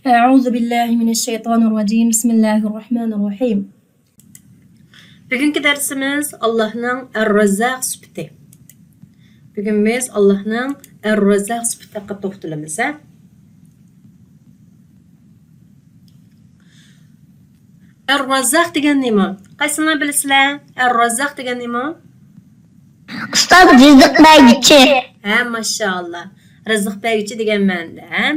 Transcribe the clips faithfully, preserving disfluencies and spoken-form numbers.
أعوذ بالله من الشيطان الرجيم. بسم الله الرحمن الرحيم. بۈگۈنكى دەرسىمىز ئاللاھنىڭ ئەر-رەززاق سۈپىتى. بۈگۈن بىز ئاللاھنىڭ ئەر-رەززاق سۈپىتى ھەققىدە توختىلىمىز، ھە؟ ئەر-رەززاق دېگەن نېمە؟ قايسىڭلار بىلىسىلەر؟ ئەر-رەززاق دېگەن نېمە؟ ئۇستاز، رىزىق بەرگۈچى. ھە، ماشائاللا. رىزىق بەرگۈچى دېگەن مەنىدە، ھە؟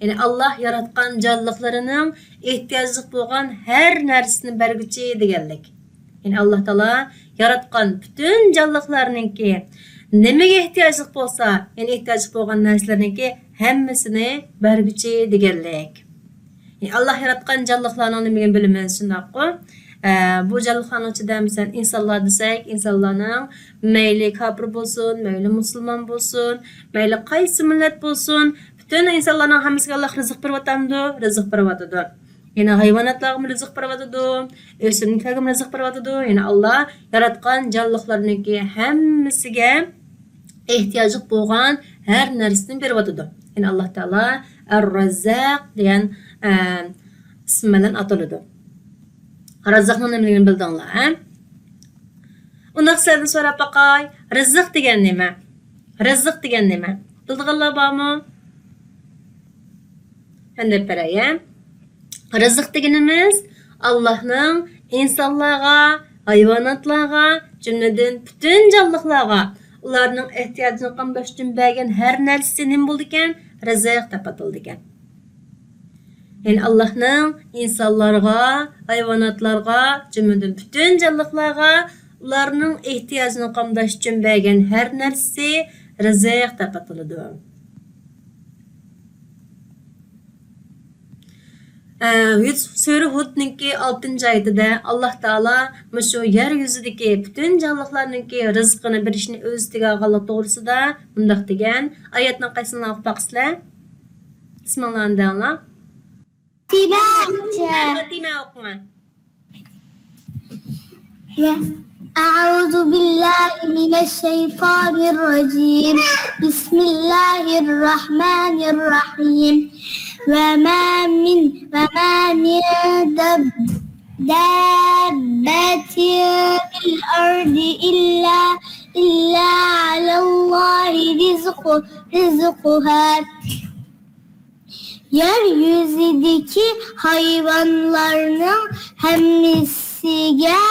يەنى ئاللاھ ياراتقان جانلىقلىرىنىڭ ئېھتىياجلىق بولغان ھەر نەرسىسىنى بەرگۈچى دېگەنلىك. يەنى ئاللاھ تائالا ياراتقان پۈتۈن جانلىقلارنىڭكى نېمىگە ئېھتىياجلىق بولسا، يەنى ئېھتىياجلىق بولغان نەرسىلەرنىڭكى ھەممىسىنى بەرگۈچى دېگەنلىك. يەنى ئاللاھ ياراتقان جانلىقلارنىڭ نېمىگىنى بىلىمىز، شۇنداققۇ؟ ئە، بۇ جانلىقلارنىڭ ئىچىدە، مەسىلەن، ئىنسانلار دېسەك، ئىنسانلارنىڭ مەيلى كاپىر بولسۇن، مەيلى مۇسۇلمان بولسۇن، مەيلى قايسى مىللەت بولسۇن، پۈتۈن ئىنسانلارنىڭ ھەممىسىگە ئاللاھ رىزىق بېرىۋاتامدۇ؟ رىزىق بېرىۋاتىدۇ. يەنە ھايۋاناتلارغىمۇ رىزىق بېرىۋاتىدۇ، ئۆسۈملۈكلەرگىمۇ رىزىق بېرىۋاتىدۇ. يەنە ئاللاھ ياراتقان جانلىقلارنىڭكى ھەممىسىگە ئېھتىياجلىق بولغان ھەر نەرسىنى بېرىۋاتىدۇ. يەنى ئاللاھ تائالا ئەر-رەززاق دېگەن، ئە، ئىسمى بىلەن ئاتىلىدۇ. رەززاقنىڭ نېمىلىكىنى بىلدىڭلار، ھە؟ ئۇنداق سىلەردىن سوراپ باقاي، رىزىق دېگەن نېمە؟ رىزىق دېگەن نېمە؟ بىلىدىغانلار بارمۇ؟ مەن دەپ بېرەي، ھە؟ رىزىق دېگىنىمىز ئاللاھنىڭ ئىنسانلارغا، ھايۋاناتلارغا، جۈملىدىن پۈتۈن جانلىقلارغا ئۇلارنىڭ ئېھتىياجىنى قامداش ئۈچۈن بەرگەن ھەر نەرسىسى نېمە بولىدىكەن؟ رىزىق دەپ ئاتىلىدىكەن. يەنى ئاللاھنىڭ ئىنسانلارغا، ھايۋاناتلارغا، جۈملىدىن پۈتۈن جانلىقلارغا ئۇلارنىڭ ئېھتىياجىنى قامداش ئۈچۈن بەرگەن ھەر نەرسىسى رىزىق دەپ ئاتىلىدۇ. ئە، ھۇد، سۈرە ھۇدنىڭكى ئالتىنچى ئايىتىدە ئاللاھ تائالا مۇشۇ يەر يۈزىدىكى پۈتۈن جانلىقلارنىڭكى رىزقىنى بېرىشنى ئۆز ئۈستىگە ئالغانلىقى توغرىسىدا مۇنداق دېگەن. ئايەتنىڭ قايسىنى ئوقۇپ باقىسىلەر؟ ئىسمىڭلارنى دەڭلار. فاتىمە. فاتىمە ئوقۇڭا. أعوذ بالله من الشيطان الرجيم. بسم الله الرحمن الرحيم. وما من، وما من دب-، دابة في الأرض إلا، إلا على الله رزق، رزقها. يەر يۈزىدىكى ھايۋانلارنىڭ ھەممىسىگە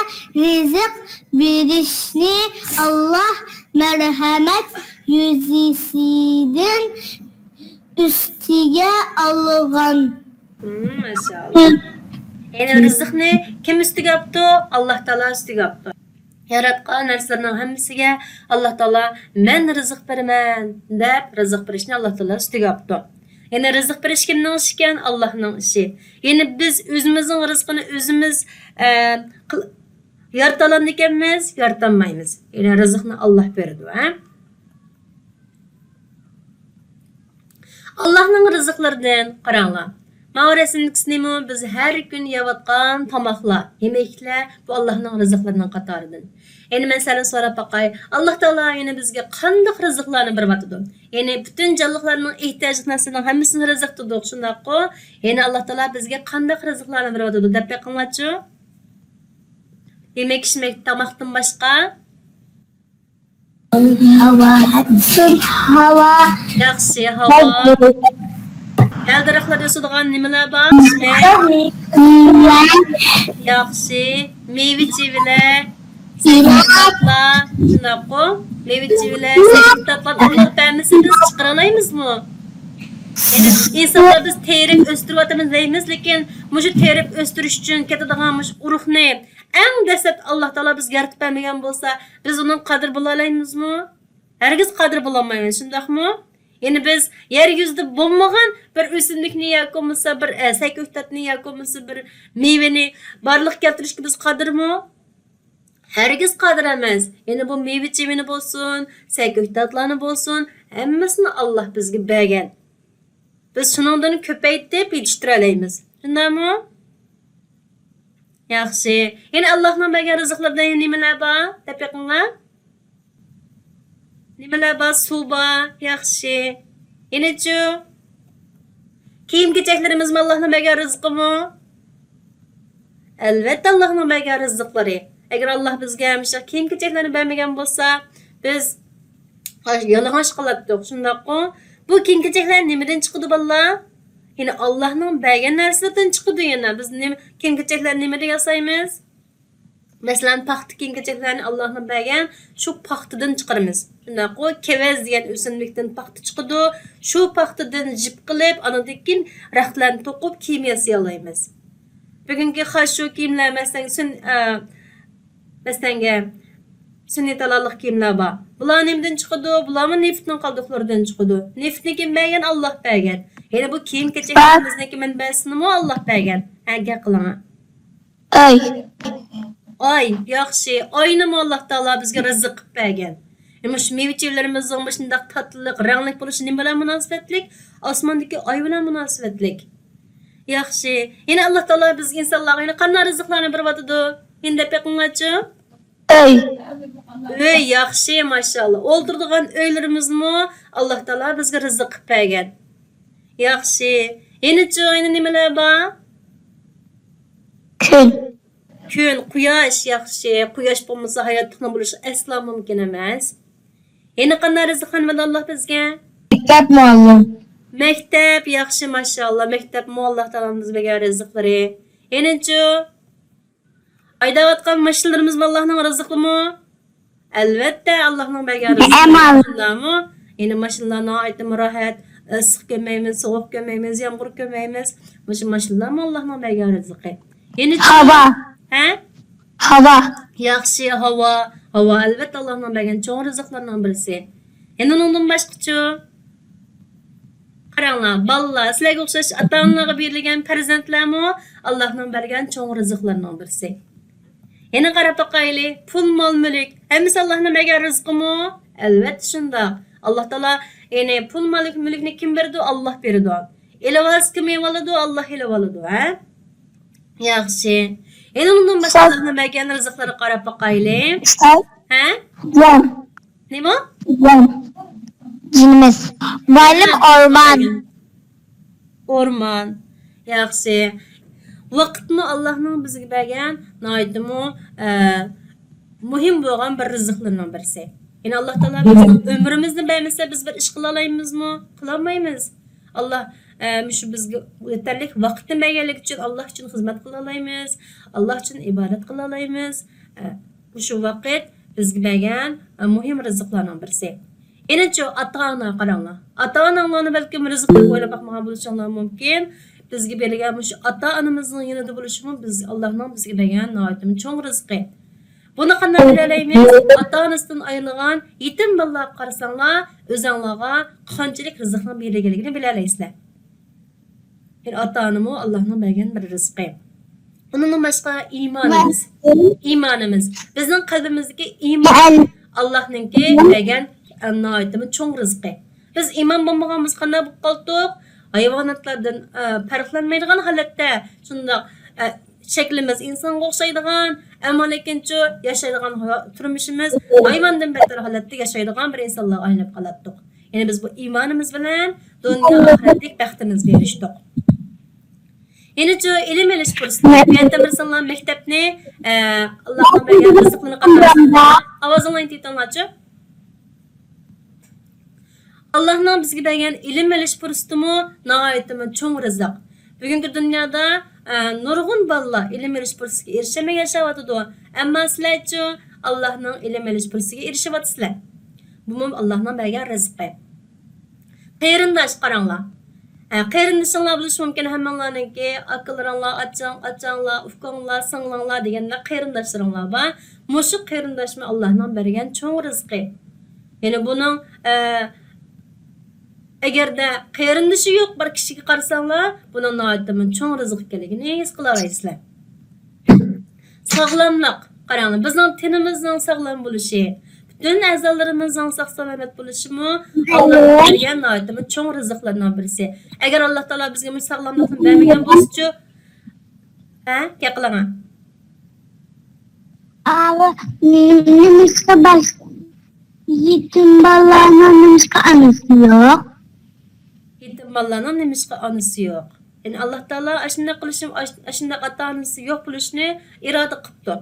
رىزىق بېرىشنى ئاللاھ مەرھەمەت يۈزىسىدىن ئۈستىگە ئالغان. مم، ماشائاللا. يەنى رىزىقنى كىم ئۈستىگە ئاپتۇ؟ ئاللاھ تائالا ئۈستىگە ئاپتۇ. ياراتقان نەرسىلەرنىڭ ھەممىسىگە ئاللاھ تائالا «مەن رىزىق بېرىمەن» دەپ رىزىق بېرىشنى ئاللاھ تائالا ئۈستىگە ئاپتۇ. يەنى رىزىق بېرىش كىمنىڭ ئىشى ئىكەن؟ ئاللاھنىڭ ئىشى. يەنى بىز ئۆزىمىزنىڭ رىزقىنى ئۆزىمىز، ئە، قىل-، يارىتالامدىكەنمىز؟ يارىتالمايمىز. يەنى رىزىقنى ئاللاھ بېرىدۇ، ھە؟ ئاللاھنىڭ رىزىقلىرىدىن قاراڭلار. ماۋۇ رەسىمدىكىسىمۇ بىز ھەر كۈن يەۋاتقان تاماقلار، يېمەكلىكلەر، بۇ ئاللاھنىڭ رىزىقلىرىنىڭ قاتارىدىن. يەنى مەن سىلەردىن سوراپ باقاي، ئاللاھ تائالا يەنە بىزگە قانداق رىزىقلارنى بېرىۋاتىدۇ؟ يەنى پۈتۈن جانلىقلارنىڭ ئېھتىياجلىق نەرسىلىرىنىڭ ھەممىسىنى رىزىق دېدۇق، شۇنداققۇ؟ يەنى ئاللاھ تائالا بىزگە قانداق رىزىقلارنى بېرىۋاتىدۇ دەپ بېقىڭلارچۇ. يېمەك-ئىچمەك، تاماقتىن باشقا. ھاۋا. ھاۋا. ياخشى، ھاۋا. دەل دەرەخلەردە ئۆسىدىغان نېمىلەر بار؟ ياخشى. مېۋە-چېۋىلەر. سەيۋۇتاتلار. شۇنداققۇ؟ مېۋە-چېۋىلەر، سەيۋۇتاتلار ئاللاھ بەرمىسە بىز چىقىرالايمىزمۇ؟ يەنى ئىنسانلار بىز تېرىپ ئۆستۈرۈۋاتىمىز دەيمىز، لېكىن مۇشۇ تېرىپ ئۆستۈرۈش ئۈچۈن كېتىدىغان مۇشۇ ئۇرۇقنى ئەڭ دەسلەپتە ئاللاھ تائالا بىزگە يارىتىپ بەرمىگەن بولسا، بىز ئۇنىڭغا قادىر بولالايمىزمۇ؟ ھەرگىز قادىر بولالمايمىز، شۇنداقمۇ؟ يەنى بىز يەر يۈزىدە بولمىغان بىر ئۆسۈملۈكنى ياكى بولمىسا بىر، ئە، سەي-كۆكتاتنى ياكى بولمىسا بىر مېۋىنى بارلىققا كەلتۈرۈشكە بىز قادىرمۇ؟ ھەرگىز قادىر ئەمەس. يەنى بۇ مېۋە-چېۋىنى بولسۇن، سەي-كۆكتاتلارنى بولسۇن، ھەممىسىنى ئاللاھ بىزگە بەرگەن. بىز شۇنىڭدىن كۆپەيتىپ يېتىشتۈرەلەيمىز. شۇنداقمۇ؟ ياخشى. يەنە ئاللاھنىڭ بەرگەن رىزىقلىرىدا يەنە نېمىلەر بار؟ دەپ بېقىڭلار. نېمىلەر بار؟ سۇ بار. ياخشى. يەنىچۇ؟ كىيىم-كېچەكلىرىمىزمۇ ئاللاھنىڭ بەرگەن رىزقىمۇ؟ ئەلۋەتتە، ئاللاھنىڭ بەرگەن رىزىقلىرى. ئەگەر ئاللاھ بىزگە مۇشۇ كىيىم-كېچەكلەرنى بەرمىگەن بولسا، بىز يالىڭاچ قالاتتۇق، شۇنداققۇ؟ بۇ كىيىم-كېچەكلەر نېمىدىن چىقىدۇ، بالىلار؟ يەنە ئاللاھنىڭ بەرگەن نەرسىلىرىدىن چىقىدۇ يەنە. بىز نېمە، كىيىم-كېچەكلەرنى نېمىدىن ياسايمىز؟ مەسىلەن، پاختا كىيىم-كېچەكلەرنى ئاللاھنىڭ بەرگەن شۇ پاختىدىن چىقىرىمىز. شۇنداققۇ، كېۋەز دېگەن ئۆسۈملۈكتىن پاختا چىقىدۇ. شۇ پاختىدىن جىپ قىلىپ، ئانىڭدىن كېيىن رەختلەرنى توقۇپ كىيىم ياسىيالايمىز. بۈگۈنكى خاش شۇ كىيىملەر، مەسىلەن، سۈن-، ئە، مەسىلەنگە، سۈنئىي تالالىق كىيىملەر بار. بۇلار نېمىدىن چىقىدۇ؟ بۇلارمۇ نېفىتنىڭ قالدۇقلىرىدىن چىقىدۇ. نېفىتنى كىم بەرگەن؟ ئاللاھ بەرگەن. يەنە بۇ كىيىم-كېچەكلىرىمىزنىڭكى مەنبەسىنىمۇ ئاللاھ بەرگەن. ھە، گەپ قىلىڭا. ئاي. ئاي، ياخشى. ئاينىمۇ ئاللاھ تائالا بىزگە رىزىق قىلىپ بەرگەن. مۇشۇ مېۋە-چېۋىلىرىمىزنىڭ مۇشۇنداق تاتلىق، رەڭلىك بولۇشى نېمە بىلەن مۇناسىۋەتلىك؟ ئاسماندىكى ئاي بىلەن مۇناسىۋەتلىك. ياخشى. يەنە ئاللاھ تائالا بىز ئىنسانلارغا يەنە قانداق رىزىقلارنى بېرىۋاتىدۇ؟ يەنە دەپ بېقىڭلارچۇ. ئۆي. ئۆي، ياخشى، ماشائاللا. ئولتۇرىدىغان ئۆيلىرىمىزمۇ ئاللاھ تائالا بىزگە رىزىق قىلىپ بەرگەن. ياخشى. يەنىچۇ، يەنە نېمىلەر بار؟ كۈن. كۈن، قۇياش، ياخشى. قۇياش بولمىسا ھاياتلىقنىڭ بولۇشى ئەسلا مۇمكىن ئەمەس. يەنە قانداق رىزىقلارنى بەردى ئاللاھ بىزگە؟ مەكتەپ، مۇئەللىم. مەكتەپ، ياخشى، ماشائاللا. مەكتەپمۇ ئاللاھ تائالانىڭ بىزگە بەرگەن رىزىقلىرى. يەنىچۇ؟ ھەيدەۋاتقان ماشىنىلىرىمىزمۇ ئاللاھنىڭ رىزقىمۇ؟ ئەلۋەتتە، ئاللاھنىڭ بەرگەن رىزقى. ئەمما. ماشىنىلارمۇ؟ يەنە ماشىنىلار ناھايىتىمۇ راھەت، ئىسسىق كۆرمەيمىز، سوغۇق كۆرمەيمىز، يامغۇر كۆرمەيمىز. مۇشۇ ماشىنىلارمۇ ئاللاھنىڭ بەرگەن رىزقى. يەنە ھاۋا. ھە؟ ھاۋا. ياخشى، ھاۋا. ھاۋا، ئەلۋەتتە، ئاللاھنىڭ بەرگەن چوڭ رىزىقلىرىنىڭ بىرسى. يەنە ئۇنىڭدىن باشقىچۇ؟ قاراڭلار، بالىلار، سىلەرگە ئوخشاش ئاتا-ئانىلارغا بېرىلگەن پەرزەنتلەرمۇ ئاللاھنىڭ بەرگەن چوڭ رىزىقلىرىنىڭ بىرسى. يەنە قاراپ باقايلى، پۇل، مال، مۈلۈك، ھەممىسى ئاللاھنىڭ بەرگەن رىزقىمۇ؟ ئەلۋەتتە شۇنداق. ئاللاھ تائالا، يەنى پۇل، مال، مۈلۈكنى كىم بېرىدۇ؟ ئاللاھ بېرىدۇ. ئېلىۋالسا كىم ئېلىۋالىدۇ؟ ئاللاھ ئېلىۋالىدۇ، ھە؟ ياخشى. يەنە ئۇنىڭدىن باشقا ئۇستاز. ئاللاھنىڭ بەرگەن رىزىقلىرىغا قاراپ باقايلى. ئۇستاز. ھە؟ يەر. نېمە؟ يەر. جېنىمىز. مۇئەللىم، ھە، ئورمان. ئورمان. ياخشى. ۋاقىتمۇ ئاللاھنىڭ بىزگە بەرگەن ناھايىتىمۇ، ئە، مۇھىم بولغان بىر رىزىقلىرىنىڭ بىرسى. يەنى ئاللاھ تائالا بىزنىڭ ئۆمرىمىزنى بەرمىسە، بىز بىر ئىش قىلالايمىزمۇ؟ قىلالمايمىز. ئاللاھ، ئە، مۇشۇ بىزگە يېتەرلىك ۋاقىتنى بەرگەنلىكى ئۈچۈن ئاللاھ ئۈچۈن خىزمەت قىلالايمىز، ئاللاھ ئۈچۈن ئىبادەت قىلالايمىز. ئە، مۇشۇ ۋاقىت بىزگە بەرگەن، ئە، مۇھىم رىزىقلارنىڭ بىرسى. يەنىچۇ، ئاتا-ئانا قاراڭلار. ئاتا-ئاناڭلارنى بەلكىم رىزىق دەپ ئويلاپ باقمىغان بولۇشۇڭلار مۇمكىن. بىزگە بېرىلگەن مۇشۇ ئاتا-ئانىمىزنىڭ يېنىدا بولۇشىمۇ بىز، ئاللاھنىڭ بىزگە بەرگەن ناھايىتىمۇ چوڭ رىزقى. بۇنى قانداق بىلەلەيمىز؟ ئاتا-ئانىسىدىن ئايرىلغان يېتىم بالىلارغا قارىساڭلار، ئۆزۈڭلارغا قانچىلىك رىزىقنىڭ بېرىلگەنلىكىنى بىلەلەيسىلەر. يەنى ئاتا-ئانىمۇ ئاللاھنىڭ بەرگەن بىر رىزقى. ئۇنىڭدىن باشقا ئىمانىمىز. ئىمانىمىز. بىزنىڭ قەلبىمىزدىكى ئىمان ئاللاھنىڭكى بەرگەن ناھايىتىمۇ چوڭ رىزقى. بىز ئىمان بولمىغان بولسا قانداق بولۇپ قالدۇق؟ ھايۋاناتلاردىن، ئە، پەرقلەنمەيدىغان ھالەتتە شۇنداق، ئە، شەكلىمىز ئىنسانغا ئوخشايدىغان، ئەمما لېكىنچۇ ياشايدىغان ھايا-، تۇرمۇشىمىز ھايۋاندىن بەتتەر ھالەتتە ياشايدىغان بىر ئىنسانلارغا ئايلىنىپ قالاتتۇق. يەنى بىز بۇ ئىمانىمىز بىلەن دۇنيا ئاخىرەتلىك بەختىمىزگە ئېرىشتۇق. يەنىچۇ ئىلىم ئېلىش پۇرسىتى. بۇ يەردە بىر سانلار مەكتەپنى، ئە، ئاللاھنىڭ بەرگەن رىزىقلىرىنى قاتارسىڭلار. ئاۋازىڭلارنى تېتىڭلارچۇ. ئاللاھنىڭ بىزگە بەرگەن ئىلىم ئېلىش پۇرسىتىمۇ ناھايىتىمۇ چوڭ رىزىق. بۈگۈنكى دۇنيادا، ئە، نۇرغۇن بالىلار ئىلىم ئېلىش پۇرسىتىگە ئېرىشەلمەي ياشاۋاتىدۇ. ئەمما سىلەرچۇ، ئاللاھنىڭ ئىلىم ئېلىش پۇرسىتىگە ئېرىشىۋاتىسىلەر. بۇمۇ ئاللاھنىڭ بەرگەن رىزقى. قېرىنداش قاراڭلار. ئە، قېرىندىشىڭلار بولۇشى مۇمكىن ھەممىڭلارنىڭكى، ئاكىلىرىڭلار، ئاچاڭ-، ئاچاڭلار، ئۇكاڭلار، سىڭلىڭلار دېگەندەك قېرىنداشلىرىڭلار بار. مۇشۇ قېرىنداشمۇ ئاللاھنىڭ بەرگەن چوڭ رىزقى. يەنى بۇنىڭ، ئە، ئەگەردە قېرىندىشى يوق بىر كىشىگە قارىساڭلار، بۇنىڭ ناھايىتىمۇ چوڭ رىزىق ئىكەنلىكىنى ھېس قىلالايسىلەر. ساغلاملىق. قاراڭلار، بىزنىڭ تېنىمىزنىڭ ساغلام بولۇشى، پۈتۈن ئەزالىرىمىزنىڭ ساق-سالامەت بولۇشىمۇ ئاللاھ بەرگەن ناھايىتىمۇ چوڭ رىزىقلارنىڭ بىرسى. ئەگەر ئاللاھ تائالا بىزگە مۇشۇ ساغلاملىقنى بەرمىگەن بولسىچۇ؟ ھە؟ گەپ قىلىڭا. ئاۋۇ نېمىشقا باش-، يېتىم بالىلارنىڭ نېمىشقا ئانىسى يوق؟ يېتىم مېھمانلارنىڭ نېمىشقا ئانىسى يوق؟ يەنى ئاللا تائالا ئاشۇنداق قىلىشىم، ئاش-، ئاشۇنداق ئاتا-ئانىسى يوق بولۇشنى ئىرادە قىپتۇ.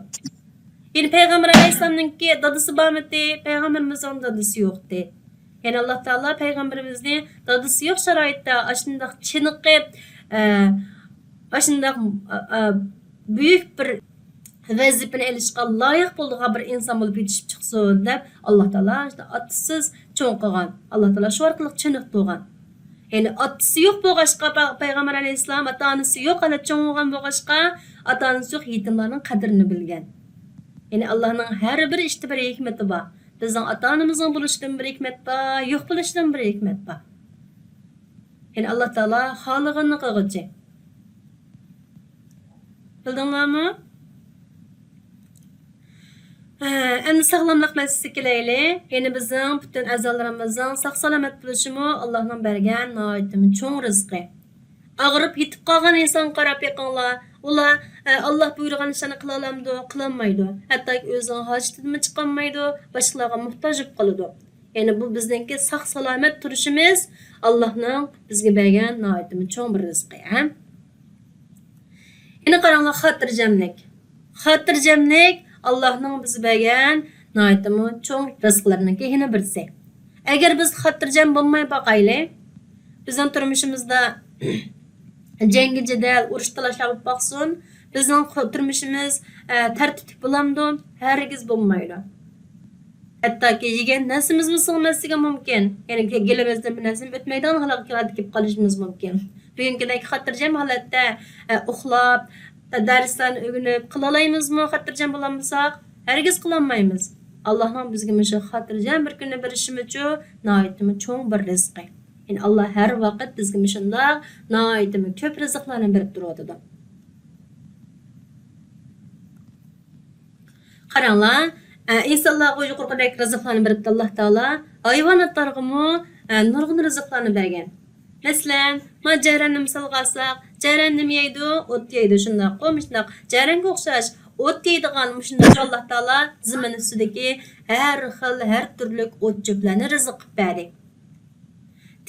يەنى پەيغەمبەر ئەلەيھىسسالامنىڭكى دادىسى بارمىدى؟ پەيغەمبىرىمىزنىڭ دادىسى يوقتى. يەنى ئاللا تائالا پەيغەمبىرىمىزنى دادىسى يوق شارائىتتا ئاشۇنداق چېنىقىپ، ئە، ئاشۇنداق، ئە، ئە، بۈيۈك بىر ۋەزىپىنى ئېلىشقا لايىق بولىدىغان بىر ئىنسان بولۇپ يېتىشىپ چىقسۇن دەپ، ئاللا تائالا ئاتىسىز چوڭ قىلغان. ئاللا تائالا شۇ ئارقىلىق چېنىقتۇرغان. يەنى ئاتىسى يوق بولغاچقا، پە-، پەيغەمبەر ئەلەيھىسسالام ئاتا-ئانىسى يوق ھالەتتە چوڭ بولغان بولغاچقا، ئاتا-ئانىسى يوق يېتىملارنىڭ قەدرىنى بىلگەن. يەنى ئاللانىڭ ھەر بىر ئىشتا بىر ھېكمىتى بار. بىزنىڭ ئاتا-ئانىمىزنىڭ بولۇشىدىن بىر ھېكمەت بار، يوق بولۇشىدىن بىر ھېكمەت بار. يەنى ئاللا تائالا خالىغىنىنى قىلغۇچى. بىلدىڭلارمۇ؟ ھە، ئەمدى ساغلاملىق مەسىلىسىگە كېلەيلى. يەنى بىزنىڭ پۈتۈن ئەزالىرىمىزنىڭ ساق-سالامەت بولۇشىمۇ ئاللانىڭ بەرگەن ناھايىتىمۇ چوڭ رىزقى. ئاغرىپ يېتىپ قالغان ئىنسانغا قاراپ بېقىڭلار. ئۇلار، ئە، ئاللا بۇيرۇغان ئىشلارنى قىلالايدۇ؟ قىلالمايدۇ. ھەتتاكى ئۆزىنىڭ ھاجىتىدىنمۇ چىقالمايدۇ، باشقىلارغا موھتاج بولۇپ قالىدۇ. يەنى بۇ بىزنىڭكى ساق-سالامەت تۇرۇشىمىز ئاللانىڭ بىزگە بەرگەن ناھايىتىمۇ چوڭ بىر رىزقى، ھە؟ يەنە قاراڭلار، خاتىرجەملىك. خاتىرجەملىك ئاللانىڭ بىزگە بەرگەن ناھايىتىمۇ چوڭ رىزقلىرىنىڭكى يەنە بىرسى. ئەگەر بىز خاتىرجەم بولماي باقايلى، بىزنىڭ تۇرمۇشىمىزدا جەڭگى جېدەل، ئۇرۇش تالاشلار بولۇپ باقسۇن، بىزنىڭ خو-، تۇرمۇشىمىز، ئە، تەرتىپلىك بولامدۇ؟ ھەرگىز بولمايدۇ. ھەتتاكى يېگەن نەرسىمىزمۇ سىڭمەسلىكى مۇمكىن. يەنى گېلىمىزدىن بىر نەرسىمۇ ئۆتمەيدىغان ھالغا كېلىپ قالىشىمىز مۇمكىن. بۈگۈنكىدەك خاتىرجەم ھالەتتە، ئە، ئۇخلاپ، دەرسلەرنى ئۆگىنىپ قىلالايمىزمۇ؟ خاتىرجەم بولالمىساق، ھەرگىز قىلالمايمىز. ئاللانىڭ بىزگە مۇشۇ خاتىرجەم بىر كۈننى بېرىشىمىچۇ ناھايىتىمۇ چوڭ بىر رىزقى. يەنى ئاللا ھەر ۋاقىت بىزگە مۇشۇنداق ناھايىتىمۇ كۆپ رىزىقلارنى بېرىپ تۇرۇۋاتىدۇ. قاراڭلار، ئە، ئىنسانلارغا يۇقىرىقىدەك رىزىقلارنى بېرىپتۇ ئاللا تائالا. ھايۋاناتلارغىمۇ، ئە، نۇرغۇن رىزىقلارنى بەرگەن. مەسىلەن، ما جەرەننى مىسالغا ئالساق، جەرەن نېمە يەيدۇ؟ ئوت يەيدۇ، شۇنداققۇ؟ مۇشۇنداق جەرەنگە ئوخشاش ئوت يەيدىغان مۇشۇنداق ئاللا تائالا زېمىن ئۈستىدىكى ھەر خىل، ھەر تۈرلۈك ئوت-چۆپلەرنى رىزىق قىلىپ بەردى.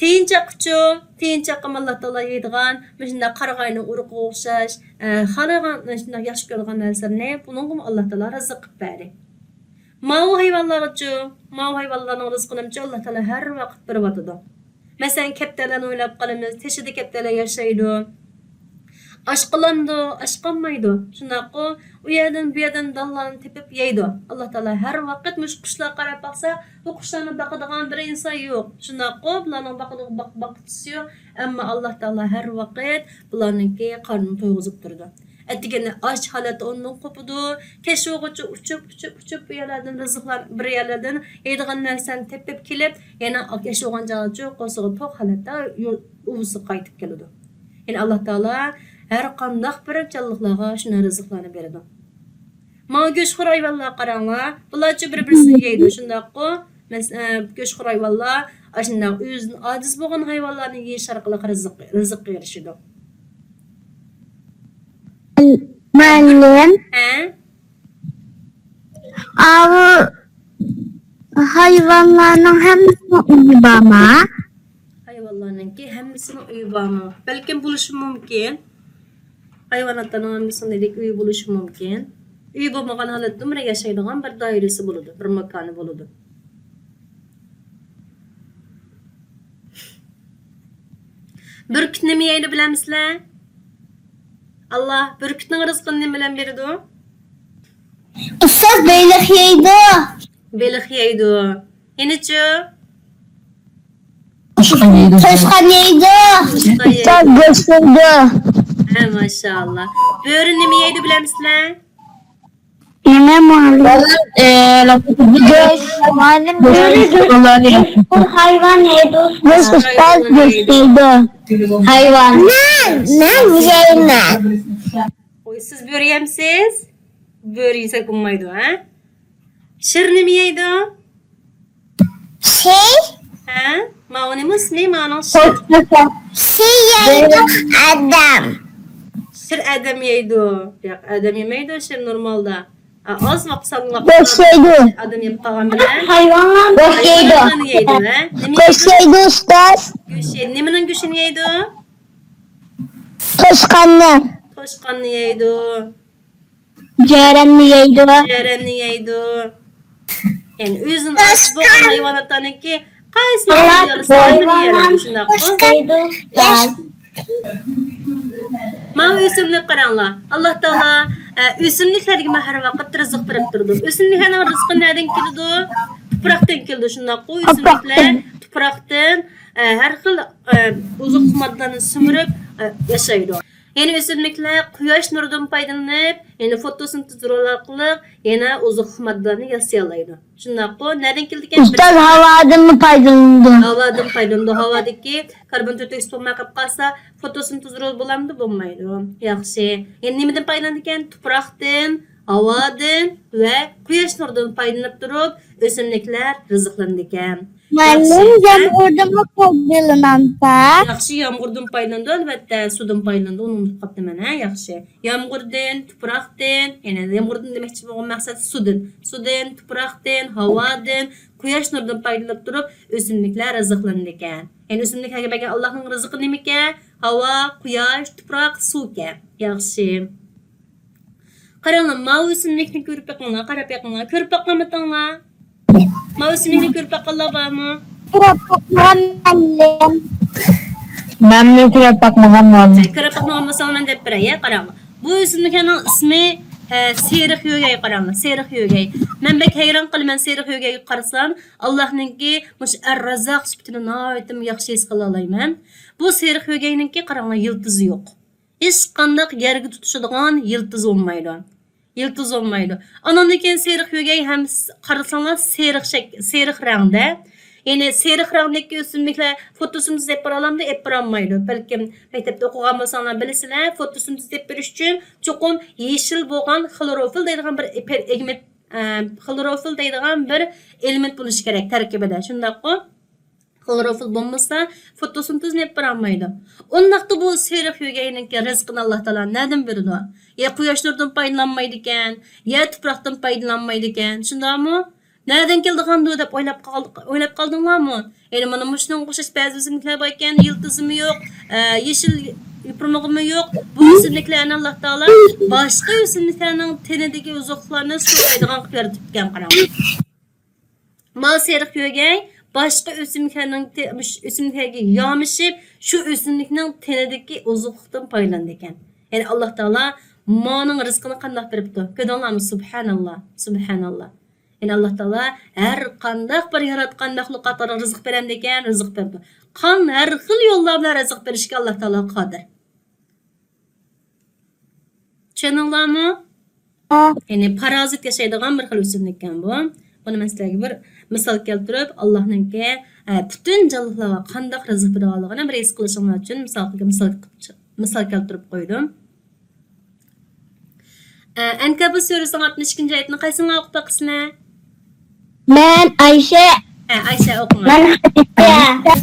تىيىنچاققىچۇ؟ تىيىنچاققىمۇ ئاللا تائالا يەيدىغان مۇشۇنداق قارىغاينىڭ ئۇرۇقىغا ئوخشاش، ئە، خالىغان، شۇنداق ياخشى كۆرىدىغان نەرسىلىرىنى بۇنىڭغىمۇ ئاللا تائالا رىزىق قىلىپ بەردى. ماۋۇ ھايۋانلارغىچۇ؟ ماۋۇ ھايۋانلارنىڭ رىزقىنىمۇچۇ ئاللا تائالا ھەر ۋاقىت بېرىۋاتىدۇ. مەسىلەن، كەپتەرلەرنى ئويلاپ قالىمىز، تېشىدا كەپتەرلەر ياشايدۇ. ئاچ قالامدۇ؟ ئاچ قالمايدۇ. شۇنداققۇ، ئۇ يەردىن، بۇ يەردىن دانلارنى تېپىپ يەيدۇ. ئاللا تائالا ھەر ۋاقىت مۇشۇ قۇشلارغا قاراپ باقسا، بۇ قۇشلارنى باقىدىغان بىر ئىنسان يوق. شۇنداققۇ، بۇلارنىڭ باقىدىغان باق-، باققۇچىسى يوق. ئەمما ئاللا تائالا ھەر ۋاقىت بۇلارنىڭكى قارنىنى تويغۇزۇپ تۇرىدۇ. ئەتىگەندە ئاچ ھالەتتە ئورنىدىن قوپىدۇ. كەچ بولغۇچە ئۇچۇپ، ئۇچۇپ، ئۇچۇپ، بۇ يەرلەردىن رىزىقلار، بىر يەرلەردىن يەيدىغان نەرسىنى تېپىپ كېلىپ، يەنە كەچ بولغان چاغىچە قورسىقى توق ھالەتتە يۇ-، ئۇۋىسىغا قايتىپ كېلىدۇ. يەنى ئاللا تائالا ھەر قانداق بىر جانلىقلارغا شۇنداق رىزىقلارنى بېرىدۇ. مانا گۆشخور ھايۋانلارغا قاراڭلار. بۇلارچۇ بىر-بىرسىنى يەيدۇ، شۇنداققۇ؟ مەس-، ئە، گۆشخور ھايۋانلار ئاشۇنداق ئۆزىدىن ئاجىز بولغان ھايۋانلارنى يېيىش ئارقىلىق رىزىق، رىزىققا ئېرىشىدۇ. مۇئەللىم. ھە؟ ئاۋۇ ھايۋانلارنىڭ ھەممىسىنىڭ ئۆيى بارمۇ؟ ھايۋانلارنىڭكى ھەممىسىنىڭ ئۆيى بارمۇ؟ بەلكىم بولۇشى مۇمكىن. ھايۋاناتلارنىڭ ھەممىسىنىڭ دېدىك ئۆيى بولۇشى مۇمكىن. ئۆيى بولمىغان ھالەتتىمۇ ياشايدىغان بىر دائىرىسى بولىدۇ، بىر ماكانى بولىدۇ. بۈركۈت نېمە يەيدۇ بىلەمسىلەر؟ ئاللا بۈركۈتنىڭ رىزقىنى نېمە بىلەن بېرىدۇ؟ ئۇستاز، بېلىق يەيدۇ. بېلىق يەيدۇ. يەنىچۇ؟ توشقان يەيدۇ. توشقان يەيدۇ. توشقان يەيدۇ. ئۇستاز، گۆش يەيدۇ. ھە، ماشائاللا. بۆرە نېمە يەيدۇ بىلەمسىلەر؟ نېمە مۇئەللىم؟ گۆش. مۇئەللىم، گۆش. گۆش. ھايۋان يەيدۇ. گۆش، ئۇستاز، گۆش يەيدۇ. ھايۋان. مەن، مەن يەيمەن. ۋوي، سىز بۆرە يەمسىز؟ بۆرە يېسەك بولمايدۇ، ھە؟ شىر نېمە يەيدۇ؟ شىر؟ ھە؟ ماۋۇ نېمە ئىسمى؟ مانىڭ شىر. شىر يەيدۇ ئادەم. شىر ئادەم يەيدۇ. ياق، ئادەم يېمەيدۇ شىر نورمالدا. ئا، ئاز ۋاقىت سانلىق گۆش يەيدۇ. ئادەم يەپ قالغان بىلەن ھايۋانلار گۆش يەيدۇ. ھايۋانلارنى يەيدۇ، ھە؟ نېمە گۆش يەيدۇ، ئۇستاز؟ گۆش يەيدۇ. نېمىنىڭ گۆشىنى يەيدۇ؟ توشقاننىڭ. توشقاننى يەيدۇ. جەرەننى يەيدۇ. جەرەننى يەيدۇ. يەنى ئۆزىدىن ئاجىز بولغان ھايۋاناتلارنىڭكى قايسىنى يالىسا ھايۋانلار يەيدۇ، شۇنداقمۇ؟ ماۋۇ ئۆسۈملۈك قاراڭلار. ئاللا تائالا، ئە، ئۆسۈملۈكلەرگە ھەر ۋاقىت رىزىق بېرىپ تۇرىدۇ. ئۆسۈملۈكلەرنىڭ رىزقى نەدىن كېلىدۇ؟ تۇپراقتىن كېلىدۇ، شۇنداققۇ؟ ئۆسۈملۈكلەر تۇپراقتىن، ئە، ھەر خىل، ئە، ئوزۇقلۇق ماددىلارنى سۈمۈرۈپ، ئە، ياشايدۇ. يەنە ئۆسۈملۈكلەر قۇياش نۇرىدىن پايدىلىنىپ، يەنە فوتوسىنتېز رولى ئارقىلىق يەنە ئوزۇقلۇق ماددىلارنى ياسىيالايدۇ. شۇنداققۇ؟ نەدىن كېلىدىكەن؟ ئۇستاز، ھاۋادىنمۇ پايدىلىنىدۇ. ھاۋادىن پايدىلىنىدۇ. ھاۋادىكى كاربون تۆت ئۆكسىد بولماي قېلىپ قالسا، فوتوسىنتېز رول بولامدۇ؟ بولمايدۇ. ياخشى. يەنە نېمىدىن پايدىلىنىدىكەن؟ تۇپراقتىن، ھاۋادىن ۋە قۇياش نۇرىدىن پايدىلىنىپ تۇرۇپ، ئۆسۈملۈكلەر رىزىقلىنىدىكەن. مۇئەللىم، ياخشى. يامغۇردىنمۇ پايدىلىنامسا؟ ياخشى، يامغۇردىن پايدىلىنىدۇ، ئەلۋەتتە، سۇدىن پايدىلىنىدۇ، ئۇنى ئۇنتۇپ قاپتىمەن، ھە، ياخشى. يامغۇردىن، تۇپراقتىن، يەنى يامغۇردىن دېمەكچى بولغان مەقسەت سۇدىن. سۇدىن، تۇپراقتىن، ھاۋادىن، قۇياش نۇرىدىن پايدىلىنىپ تۇرۇپ، ئۆسۈملۈكلەر رىزىقلىنىدىكەن. يەنى ئۆسۈملۈكلەرگە بەرگەن ئاللانىڭ رىزقى نېمىكەن؟ ھاۋا، قۇياش، تۇپراق، سۇكەن. ياخشى. قاراڭلار، ماۋۇ ئۆسۈملۈكنى كۆرۈپ بېقىڭلار، قاراپ بېقىڭلار. كۆرۈپ باققانمىتىڭلار؟ ماۋۇ ئۆسۈملۈكنى كۆرۈپ باققانلار بارمۇ؟ كۆرۈپ باقمىغان مۇئەللىم. مەنمۇ كۆرۈپ باقمىغان مۇئەللىم. كۆرۈپ باقمىغان بولساڭلار مەن دەپ بېرەي، يە، قاراڭلار. بۇ ئۆسۈملۈكنىڭ ئىسمى، ھە، سېرىق يۆگەي، قارىڭلار، سېرىق يۆگەي. مەن بەك ھەيران قالىمەن سېرىق يۆگەيگە قارىسام، ئاللاھنىڭكى مۇشۇ ئەر-راززاق سۈپىتىنى ناھايىتىمۇ ياخشى ھېس قىلالايمەن. بۇ سېرىق يۆگەينىڭكى، قاراڭلار، يىلتىزى يوق. ھېچقانداق يەرگە تۇتىشىدىغان يىلتىز بولمايدۇ. يىلتىز بولمايدۇ. ئانىڭدىن كېيىن سېرىق يۆگەي ھەم س-، قارىساڭلار سېرىق شەك-، سېرىق رەڭدە. يەنى سېرىق رەڭدىكى ئۆسۈملۈكلەر فوتوسىنتېز ئېلىپ بارالامدۇ؟ ئېلىپ بارالمايدۇ. بەلكىم مەكتەپتە ئوقۇغان بولساڭلار بىلىسىلەر، فوتوسىنتېز ئېلىپ بېرىش ئۈچۈن چوقۇم يېشىل بولغان خلوروفىل دەيدىغان بىر ئېپەر-، ئېگمېنت، ئە، خلوروفىل دەيدىغان بىر ئېلېمېنت بولۇشى كېرەك تەركىبىدە. شۇنداققۇ؟ خلوروفىل بولمىسا، فوتوسىنتېزنى ئېلىپ بارالمايدۇ. ئۇنداقتا بۇ سېرىق يۆگەينىڭكى رىزقىنى ئاللا تائالا نەدىن بېرىدۇ؟ يا قۇياش نۇرىدىن پايدىلانمايدىكەن، يا تۇپراقتىن پايدىلانمايدىكەن، شۇنداقمۇ؟ نەدىن كېلىدىغاندۇ دەپ ئويلاپ قال-، ئويلاپ قالدىڭلارمۇ؟ يەنى مانا مۇشۇنىڭغا ئوخشاش بەزى ئۆسۈملۈكلەر باركەن، يىلتىزىمۇ يوق، ئە، يېشىل يوپۇرمىقىمۇ يوق. بۇ ئۆسۈملۈكلەرنى ئاللا تائالا باشقا ئۆسۈملۈكلەرنىڭ تېنىدىكى ئوزۇقلۇقلارنى سورايدىغان قىلىپ يارىتىپتىكەن، قاراڭ. مال سېرىق يۆگەي باشقا ئۆسۈملۈكلەرنىڭ تې-، مۇش-، ئۆسۈملۈكلەرگە يامىشىپ، شۇ ئۆسۈملۈكنىڭ تېنىدىكى ئوزۇقلۇقتىن پايدىلىنىدىكەن. يەنى ئاللا تائالا مانىڭ رىزقىنى قانداق بېرىپتۇ؟ كۆردۈڭلارمۇ؟ سۇبھاناللا، سۇبھاناللا. يەنى ئاللا تائالا ھەر قانداق بىر ياراتقان مەخلۇقاتلارغا رىزىق بېرەمدىكەن؟ رىزىق بېرىدۇ. قان ھەر خىل يوللار بىلەن رىزىق بېرىشكە ئاللا تائالا قادىر. چۈشەندىڭلارمۇ؟ ئا. يەنى پارازىت ياشايدىغان بىر خىل ئۆسۈملۈككەن بۇ. بۇنى مەن سىلەرگە بىر مىسال كەلتۈرۈپ، ئاللاھنىڭكى، ئە، پۈتۈن جانلىقلارغا قانداق رىزىق بېرىدىغانلىقىنى بىر ھېس قىلىشىڭلار ئۈچۈن مىسال، مىسال، مىسال كەلتۈرۈپ قويدۇم. ئە، ئەنكەبۇت سۈرىسىنىڭ ئاتمىش ئىككىنچى ئايىتىنى قايسىڭلار ئوقۇپ باقىسىلەر؟ مەن ئايشە. ھە، ئايشە ئوقۇڭلار. مەن خەدىچە.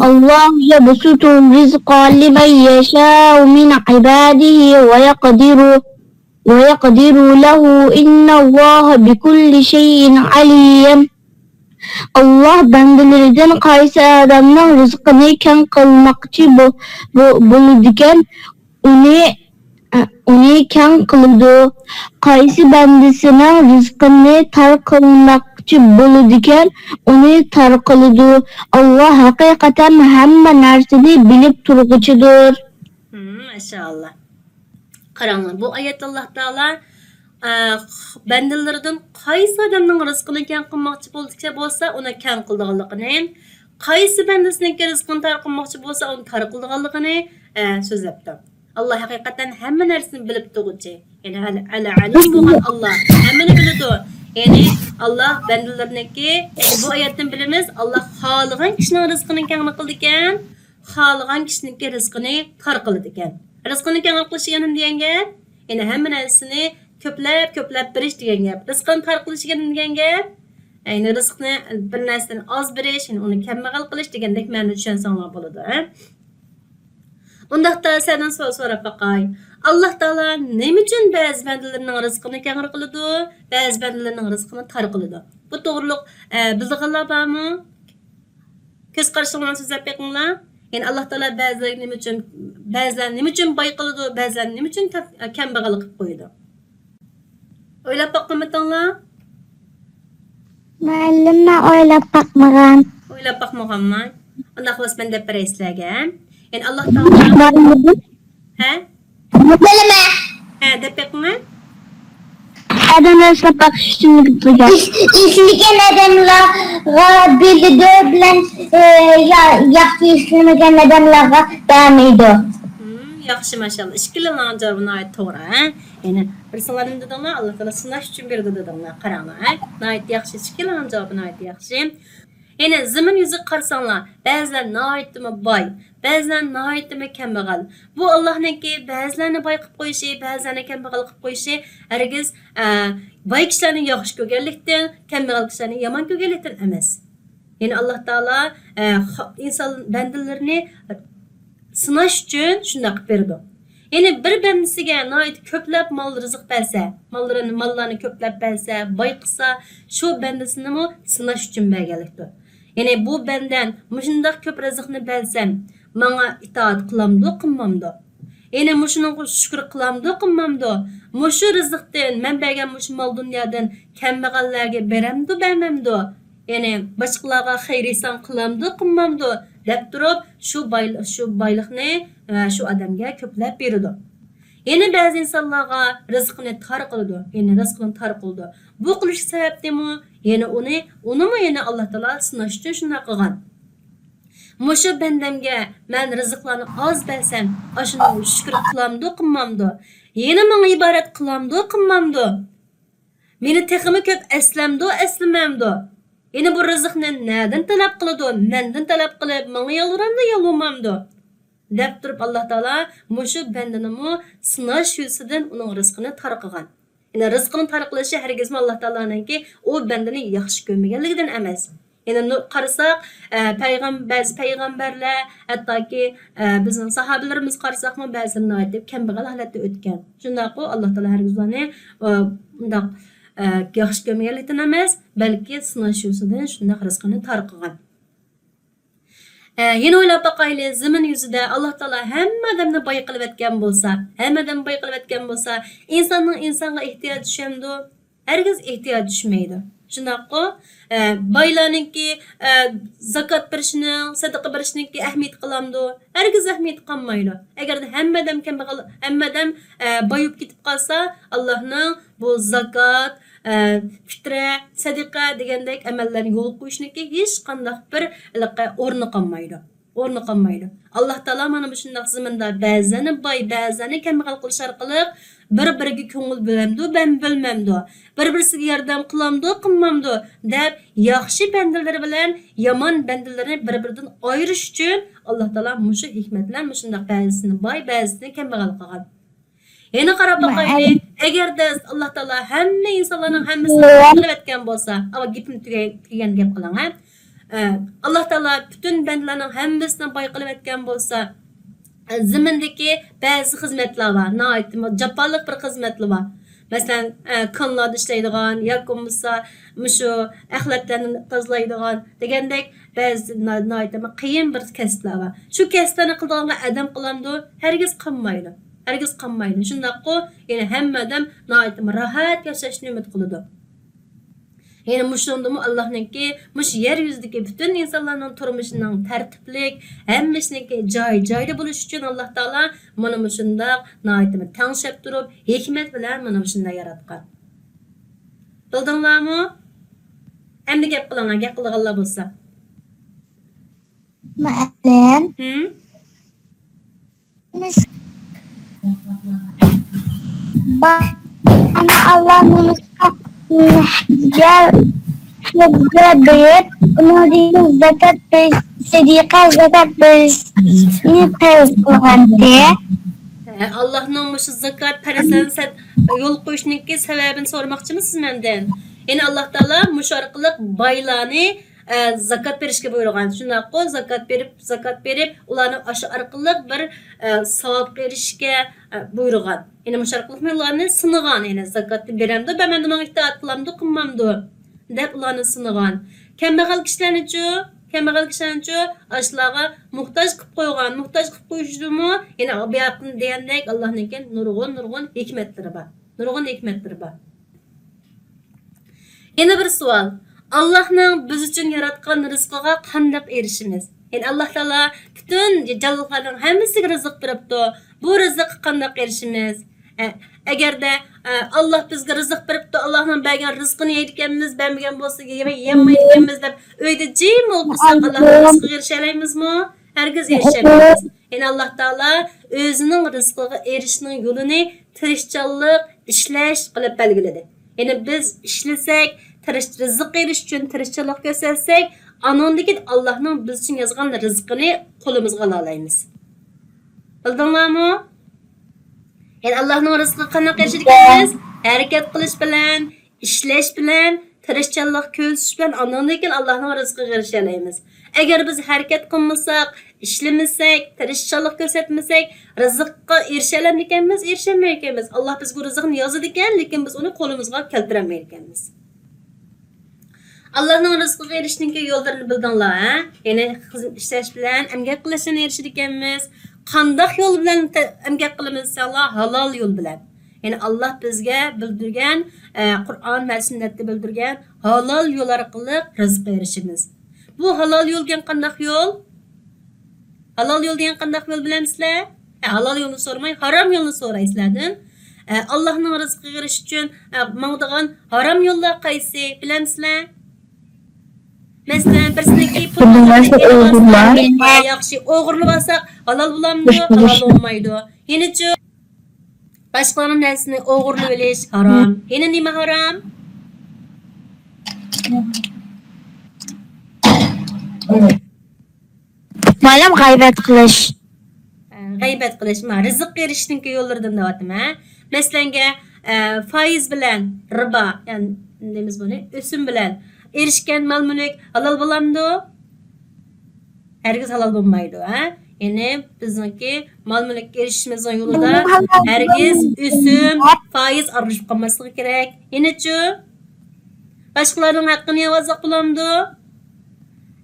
الله يبسط الرزق لمن يشاء من عباده ويقدر، ويقدر له، إن الله بكل شيء عليم. ئاللاھ بەندىلىرىدىن قايسى ئادەمنىڭ رىزقىنى كەڭ قىلماقچى بو-، بو-، بولىدىكەن، ئۇنى، ئۇنى كەڭ قىلىدۇ. قايسى بەندىسىنىڭ رىزقىنى تار قىلماقچى بولىدىكەن، ئۇنى تار قىلىدۇ. ئاللاھ ھەقىقەتەن ھەممە نەرسىنى بىلىپ تۇرغۇچىدۇر. ھىم، ماشائاللاھ. قاراڭلار، بۇ ئايەتتە ئاللاھ تائالا، ئە، بەندىلىرىدىن قايسى ئادەمنىڭ رىزقىنى كەڭ قىلماقچى بولسا، بولسا، ئۇنى كەڭ قىلىدىغانلىقىنى، قايسى بەندىسىنىڭكى رىزقىنى تار قىلماقچى بولسا، ئۇنى تار قىلىدىغانلىقىنى، ئە، سۆزلەپتۇ. ئاللاھ ھەقىقەتەن ھەممە نەرسىنى بىلىپ تۇرغۇچى. يەنى ئەل-، ئەل-، ئەلىم بولغان ئاللاھ ھەممىنى بىلىدۇ. يەنى ئاللاھ بەندىلىرىنىڭكى، يەنى بۇ ئايەتتىن بىلىمىز، ئاللاھ خالىغان كىشىنىڭ رىزقىنى كەڭ قىلىدىكەن. خالىغان كىشىنىڭكى رىزقىنى تار قىلىدىكەن. رىزقىنى كەڭ قىلىش دېگەن نېمە دېگەن گەپ؟ يەنى ھەممە نەرسىنى كۆپلەپ، كۆپلەپ بېرىش دېگەن گەپ. رىزقىنى تار قىلىش دېگەن نېمە دېگەن گەپ؟ يەنى رىزقنى بىر نەرسىدىن ئاز بېرىش، يەنى ئۇنى كەمبەغەل قىلىش دېگەندەك مەنىدە چۈشەنسەڭلار بولىدۇ، ھە؟ ئۇنداقتا سەندىن سوئال سوراپ باقاي. ئاللاھ تائالا نېمە ئۈچۈن بەزى بەندىلىرىنىڭ رىزقىنى كەڭرى قىلىدۇ، بەزى بەندىلىرىنىڭ رىزقىنى تار قىلىدۇ؟ بۇ توغرۇلۇق، ئە، بىلىدىغانلار بارمۇ؟ كۆز قارىشىڭلارنى سۆزلەپ بېقىڭلار. يەنى ئاللاھ تائالا بەزىلەرگە نېمە ئۈچۈن، بەزىلەرنى نېمە ئۈچۈن باي قىلىدۇ، بەزىلەرنى نېمە ئۈچۈن تەپ-، كەمبەغەل قىلىپ قويىدۇ؟ ئويلاپ باقمىدىڭلار؟ مۇئەللىم، مەن ئويلاپ باقمىغان. ئويلاپ باقمىغانمۇ؟ ئۇنداق بولسا مەن دەپ بېرەي سىلەرگە. يەنى ئاللاھ تائالا. مۇئەللىم. ھە؟ مۇئەللىمە. ھە، دەپ بېقىڭە. ئادەملەر ساپاق ئۈچۈن بىلگەن. ئىش-، ئىشلىگەن ئادەملەرگە بېرىدۇ بىلەن، ئى، يا-، ياخشى ئىشلىمىگەن ئادەملەرگە بەرمەيدۇ. ھىم، ياخشى، ماشائاللاھ. ئىككىلىنىڭ جاۋابى ناھايىتى توغرا، ھە؟ يەنى بىرسىڭلار نېمە دېدىڭلار؟ ئاللاھ تائالا سىناش ئۈچۈن بېرىدۇ دېدىڭلار. قاراڭلار، ھە؟ ناھايىتى ياخشى، ئىككىلىنىڭ جاۋابى ناھايىتى ياخشى. يەنى زېمىن يۈزىگە قارىساڭلار، بەزىلەر ناھايىتىمۇ باي، بەزىلەر ناھايىتىمۇ كەمبەغەل. بۇ ئاللاھنىڭكى بەزىلەرنى باي قىلىپ قويۇشى، بەزىلەرنى كەمبەغەل قىلىپ قويۇشى ھەرگىز، ئە، باي كىشىلەرنى ياخشى كۆرگەنلىكتىن، كەمبەغەل كىشىلەرنى يامان كۆرگەنلىكتىن ئەمەس. يەنى ئاللاھ تائالا، ئە، خا-، ئىنسان بەندىلىرىنى سىناش ئۈچۈن شۇنداق قىلىپ بېرىدۇ. يەنى بىر بەندىسىگە ناھايىتى كۆپلەپ مال رىزىق بەرسە، ماللىرىنى، ماللارنى كۆپلەپ بەرسە، باي قىلسا، شۇ بەندىسىنىمۇ سىناش ئۈچۈن بەرگەنلىكتۇر. يەنى بۇ بەندەم مۇشۇنداق كۆپ رىزىقنى بەرسەم، ماڭا ئىتائەت قىلامدۇ، قىلمامدۇ؟ يەنى مۇشۇنىڭغا شۈكۈر قىلامدۇ، قىلمامدۇ؟ مۇشۇ رىزىقتىن، مەن بەرگەن مۇشۇ مال دۇنيادىن كەمبەغەللەرگە بېرەمدۇ، بەرمەمدۇ؟ يەنى باشقىلارغا خەير ئېھسان قىلامدۇ، قىلمامدۇ؟ دەپ تۇرۇپ، شۇ باي-، شۇ بايلىقنى، ئە، شۇ ئادەمگە كۆپلەپ بېرىدۇ. يەنە بەزى ئىنسانلارغا رىزقىنى تار قىلىدۇ، يەنى رىزقىنى تار قىلىدۇ. بۇ قىلىش سەۋەبتىنمۇ يەنە ئۇنى، ئۇنىمۇ يەنە ئاللاھ تائالا سىناش ئۈچۈن شۇنداق قىلغان. مۇشۇ بەندەمگە مەن رىزىقلارنى ئاز بەرسەم، ئاشۇنىڭغا شۈكۈر قىلامدۇ، قىلمامدۇ؟ يەنە ماڭا ئىبادەت قىلامدۇ، قىلمامدۇ؟ مېنى تېخىمۇ كۆپ ئەسلەمدۇ، ئەسلىمەمدۇ؟ يەنە بۇ رىزىقنى نەدىن تەلەپ قىلىدۇ؟ مەندىن تەلەپ قىلىپ، ماڭا يالۋۇرامدۇ، يالۋۇرمامدۇ؟ دەپ تۇرۇپ، ئاللاھ تائالا مۇشۇ بەندىنىمۇ سىناش يۈزىسىدىن ئۇنىڭ رىزقىنى تار قىلغان. يەنى رىزقىنىڭ تار قىلىشى ھەرگىزمۇ ئاللاھ تائالانىڭكى ئۇ بەندىنى ياخشى كۆرمىگەنلىكىدىن ئەمەس. يەنى نۇ-، قارىساق، ئە، پەيغەم-، بەزى پەيغەمبەرلەر، ھەتتاكى، ئە، بىزنىڭ ساھابىلىرىمىز قارىساقمۇ، بەزىلىرى ناھايىتى كەمبەغەل ھالەتتە ئۆتكەن. شۇنداققۇ، ئاللاھ تائالا ھەرگىز ئۇلارنى، ئە، مۇنداق، ئە، ياخشى كۆرمىگەنلىكتىن ئەمەس، بەلكى سىناش يۈزىسىدىن شۇنداق رىزقىنى تار قىلغان. ئە، يەنە ئويلاپ باقايلى، زېمىن يۈزىدە ئاللاھ تائالا ھەممە ئادەمنى باي قىلىۋەتكەن بولسا، ھەممە ئادەمنى باي قىلىۋەتكەن بولسا، ئىنساننىڭ ئىنسانغا ئېھتىياجى چۈشەمدۇ؟ ھەرگىز ئېھتىياجى چۈشمەيدۇ. شۇنداققۇ، ئە، بايلارنىڭكى، ئە، زاكات بېرىشنىڭ، سەدىقە بېرىشنىڭكى ئەھمىيىتى قالامدۇ؟ ھەرگىز ئەھمىيىتى قالمايدۇ. ئەگەردە ھەممە ئادەم كەمبەغەل، ھەممە ئادەم، ئە، بايىيىپ كېتىپ قالسا، ئاللاھنىڭ بۇ زاكات، ئە، پىترە، سەدىقە دېگەندەك ئەمەللەرنى يولغا قويۇشنىڭكى ھېچقانداق بىر ھېلىقى ئورنى قالمايدۇ. ئورنى قالمايدۇ. ئاللاھ تائالا مانا مۇشۇنداق زېمىندا بەزىلەرنى باي، بەزىلەرنى كەمبەغەل قىلىش ئارقىلىق بىر-بىرىگە كۆڭۈل بۆلەمدۇ، بەم-، بۆلمەمدۇ؟ بىر-بىرسىگە ياردەم قىلامدۇ، قىلمامدۇ؟ دەپ ياخشى بەندىلىرى بىلەن يامان بەندىلىرىنى بىر-بىرىدىن ئايرىش ئۈچۈن ئاللاھ تائالا مۇشۇ ھېكمەت بىلەن مۇشۇنداق بەزىسىنى باي، بەزىسىنى كەمبەغەل قىلغان. يەنە قاراپ باقايلى. ئەگەردە ئاللاھ تائالا ھەممە ئىنسانلارنىڭ ھەممىسىنى باي قىلىۋەتكەن بولسا، ئاۋۇ گېپىم تۈگەي-، تۈگىگەن گەپ قىلىڭ، ھە. ئە، ئاللاھ تائالا پۈتۈن بەندىلەرنىڭ ھەممىسىنى باي قىلىۋەتكەن بولسا، ئە، زېمىندىكى بەزى خىزمەتلەر بار، ناھايىتى جاپالىق بىر خىزمەتلەر بار. مەسىلەن، ئە، كانلاردا ئىشلەيدىغان ياكى بولمىسا مۇشۇ ئەخلەتلەرنى تازىلايدىغان دېگەندەك بەزى نا-، ناھايىتى قىيىن بىر كەسىپلەر بار. شۇ كەسىپلەرنى قىلىدىغانغا ئادەم قىلامدۇ؟ ھەرگىز قىلمايدۇ. ھەرگىز قىلمايدۇ. شۇنداققۇ، يەنى ھەممە ئادەم ناھايىتى راھەت ياشاشنى ئۈمىد قىلىدۇ. يەنى مۇشۇندىمۇ ئاللاھنىڭكى مۇشۇ يەر يۈزىدىكى پۈتۈن ئىنسانلارنىڭ تۇرمۇشىنىڭ تەرتىپلىك، ھەممە ئىشنىڭكى جاي-جايىدا بولۇشى ئۈچۈن ئاللاھ تائالا مانا مۇشۇنداق ناھايىتى تەڭشەپ تۇرۇپ، ھېكمەت بىلەن مانا مۇشۇنداق ياراتقان. بىلدىڭلارمۇ؟ ئەمدى گەپ قىلىڭلار، گەپ قىلىدىغانلار بولسا. مۇئەللىم. ھىم؟ با-، ئاللا نومۇسقا ھەججە، ھەججە بېرىپ، ئۇنىڭدىن كېيىن زاكات بېرىش، سەدىقە، زاكات بېرىشنى پەرز قىلغانتى. ئاللاھنىڭ مۇشۇ زاكات پەرزلەرنى سەد-، يولغا قويۇشنىڭكى سەۋەبىنى سورىماقچىمۇ سىز مەندىن؟ يەنى ئاللاھ تائالا مۇشۇ ئارقىلىق بايلارنى، ئە، زاكات بېرىشكە بۇيرۇغان. شۇنداققۇ، زاكات بېرىپ، زاكات بېرىپ، ئۇلارنى ئاشۇ ئارقىلىق بىر، ئە، ساۋابقا ئېرىشىشكە، ئە، بۇيرۇغان. يەنى مۇشۇ ئارقىلىق ئۇلارنى سىنىغان. يەنى زاكاتنى بېرەمدۇ، بەرمەمدۇ، ماڭا ئىتائەت قىلامدۇ، قىلمامدۇ دەپ ئۇلارنى سىنىغان. كەمبەغەل كىشىلەرنىچۇ، كەمبەغەل كىشىلەرنىچۇ ئاشۇلارغا موھتاج قىلىپ قويغان. موھتاج قىلىپ قويۇشىدىمۇ، يەنە بۇياقتىن دېگەندەك، ئاللانىڭكى نۇرغۇن، نۇرغۇن ھېكمەتلىرى بار. نۇرغۇن ھېكمەتلىرى بار. يەنە بىر سوئال. ئاللاھنىڭ بىز ئۈچۈن ياراتقان رىزقىغا قانداق ئېرىشىمىز؟ يەنى ئاللاھ تائالا پۈتۈن جانلىقلارنىڭ ھەممىسىگە رىزىق بېرىپتۇ. بۇ رىزىققا قانداق ئېرىشىمىز؟ ئە، ئەگەردە، ئە، ئاللاھ بىزگە رىزىق بېرىپتۇ، ئاللاھنىڭ بەرگەن رىزقىنى يەيدىكەنمىز، بەرمىگەن بولسا يېمەي-، يەنمەيدىكەنمىز دەپ ئۆيدە جىم ئولتۇرساق، ئاللاھنىڭ رىزقىغا ئېرىشەلەيمىزمۇ؟ ھەرگىز ئېرىشەلمەيمىز. يەنى ئاللاھ تائالا ئۆزىنىڭ رىزقىغا ئېرىشىشنىڭ يولىنى تىرىشچانلىق، ئىشلەش قىلىپ بەلگىلىدى. يەنى بىز ئىشلىسەك، تىرىش-، رىزىق ئېرىشىش ئۈچۈن تىرىشچانلىق كۆرسەتسەك، ئانىڭدىن كېيىن ئاللاھنىڭ بىز ئۈچۈن يازغان رىزقىنى قولىمىزغا ئالالايمىز. بىلدىڭلارمۇ؟ يەنى ئاللاھنىڭ رىزقىغا قانداق ئېرىشىدىكەنمىز؟ ھەرىكەت قىلىش بىلەن، ئىشلەش بىلەن، تىرىشچانلىق كۆرسىتىش بىلەن ئاندىن كېيىن ئاللاھنىڭ رىزقىغا ئېرىشەلەيمىز. ئەگەر بىز ھەرىكەت قىلمىساق، ئىشلىمىسەك، تىرىشچانلىق كۆرسەتمىسەك، رىزىققا ئېرىشەلەمدىكەنمىز؟ ئېرىشەلمەيدىكەنمىز. ئاللاھ بىزگە رىزىقنى يازىدىكەن، لېكىن بىز ئۇنى قولىمىزغا كەلتۈرەلمەيدىكەنمىز. ئاللاھنىڭ رىزقىغا ئېرىشىشنىڭكى يوللىرىنى بىلدىڭلار، ھە؟ يەنى خىزمەت ئىشلەش بىلەن ئەمگەك قىلىشتىن ئېرىشىدىكەنمىز. قانداق يول بىلەن تە-، ئەمگەك قىلىمىز دېسەڭلار، ھالال يول بىلەن. يەنى ئاللاھ بىزگە بىلدۈرگەن، ئە، قۇرئان ۋە سۈننەتتە بىلدۈرگەن ھالال يول ئارقىلىق رىزىققا ئېرىشىمىز. بۇ ھالال يول دېگەن قانداق يول؟ ھالال يول دېگەن قانداق يول بىلەمسىلەر؟ ھە، ھالال يولنى سورىماي، ھارام يولنى سوراي سىلەردىن. ئە، ئاللاھنىڭ رىزقىغا ئېرىشىش ئۈچۈن، ئە، ماڭىدىغان ھارام يوللار قايسى بىلەمسىلەر؟ مەسىلەن، بىرسىنىڭكى پۇلىنى ئېلىۋالساق، ياخشى، ئوغرىلىۋالساق ھالال بولامدۇ؟ ھالال بولمايدۇ. يەنىچۇ؟ باشقىلارنىڭ نەرسىسىنى ئوغرىلىۋېلىش ھارام. يەنە نېمە ھارام؟ مۇئەللىم، غەيۋەت قىلىش. غەيۋەت قىلىش، ما، رىزىققا ئېرىشىشنىڭكى يوللىرىدىن دەۋاتىمەن. مەسىلەنگە، ئە، فايىز بىلەن رىبا، يەنى نېمىز بۇنى، ئۆسۈم بىلەن ئېرىشكەن مال-مۈلۈك ھالال بولامدۇ؟ ھەرگىز ھالال بولمايدۇ، ھە؟ يەنى بىزنىڭكى مال-مۈلۈككە ئېرىشىشىمىزنىڭ يولىدا ھەرگىز ئۆسۈم، فايىز ئارىلىشىپ قالماسلىقى كېرەك. يەنىچۇ؟ باشقىلارنىڭ ھەققىنى يەۋالساق بولامدۇ؟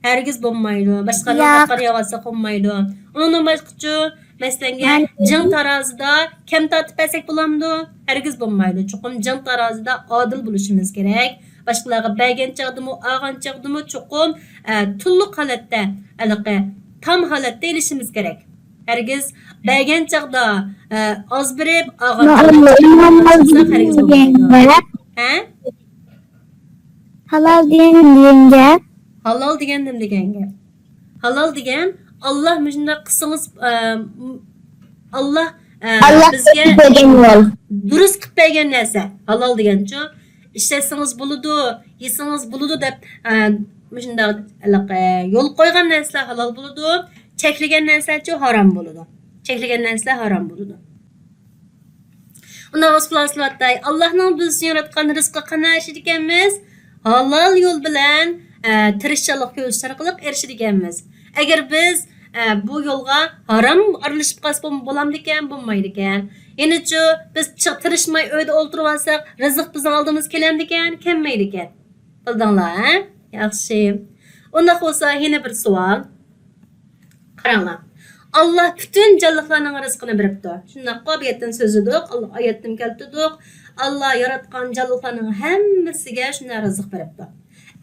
ھەرگىز بولمايدۇ. باشقىلارنىڭ ھەققىنى يەۋالساق بولمايدۇ. ئۇنىڭدىن باشقىچۇ، مەسىلەنگە، جىڭ تارازىدا كەم تارتىپ بەرسەك بولامدۇ؟ ھەرگىز بولمايدۇ. چوقۇم جىڭ تارازىدا ئادىل بولۇشىمىز كېرەك. باشقىلارغا بەرگەن چاغدىمۇ، ئالغان چاغدىمۇ چوقۇم، ئە، تولۇق ھالەتتە، ھېلىقى تام ھالەتتە ئېلىشىمىز كېرەك. ھەرگىز بەرگەن چاغدا، ئە، ئاز بېرىپ، ئالغان چاغدا چوقۇم ئاز بولساق، ھەرگىز بولمايدۇ. ھە؟ ھالال دېگەن نېمە دېگەن گەپ؟ ھالال دېگەن نېمە دېگەن گەپ؟ ھالال دېگەن، ئاللا مۇشۇنداق قىلسىڭىز، ئە، ئاللا، ئە، بىزگە دۇرۇس قىلىپ بەرگەن نەرسە ھالال دېگەنچۇ؟ ئىشلەتسىڭىز بولىدۇ، يېسىڭىز بولىدۇ دەپ، ئە، مۇشۇنداق، ئە، يول قويغان نەرسىلەر ھالال بولىدۇ، چەكلىگەن نەرسىلەرچۇ ھارام بولىدۇ. چەكلىگەن نەرسىلەر ھارام بولىدۇ. ئۇنداق بولسا خۇلاسىلىۋاتاي، ئاللانىڭ بىز ئۈچۈن ياراتقان رىزقىغا قانداق ئېرىشىدىكەنمىز؟ ھالال يول بىلەن، ئە، تىرىشچانلىق كۆرسىتىش ئارقىلىق ئېرىشىدىكەنمىز. ئەگەر بىز، ئە، بۇ يولغا ھارام ئارىلىشىپ قالسا بولام-، بولامدىكەن؟ بولمايدىكەن. يەنىچۇ، بىز چىق-، تىرىشماي ئۆيدە ئولتۇرۇۋالساق، رىزىق بىزنىڭ ئالدىمىزغا كېلەمدىكەن؟ كەلمەيدىكەن. بىلدىڭلار، ھە؟ ياخشى. ئۇنداق بولسا، يەنە بىر سوئال. قاراڭلار. ئاللا پۈتۈن جانلىقلارنىڭ رىزقىنى بېرىپتۇ. شۇنداققۇ، بۇ يەردىن سۆزلىدۇق، ئاللا ئايەتتىن كەلتۈردۇق. ئاللا ياراتقان جانلىقلارنىڭ ھەممىسىگە شۇنداق رىزىق بېرىپتۇ.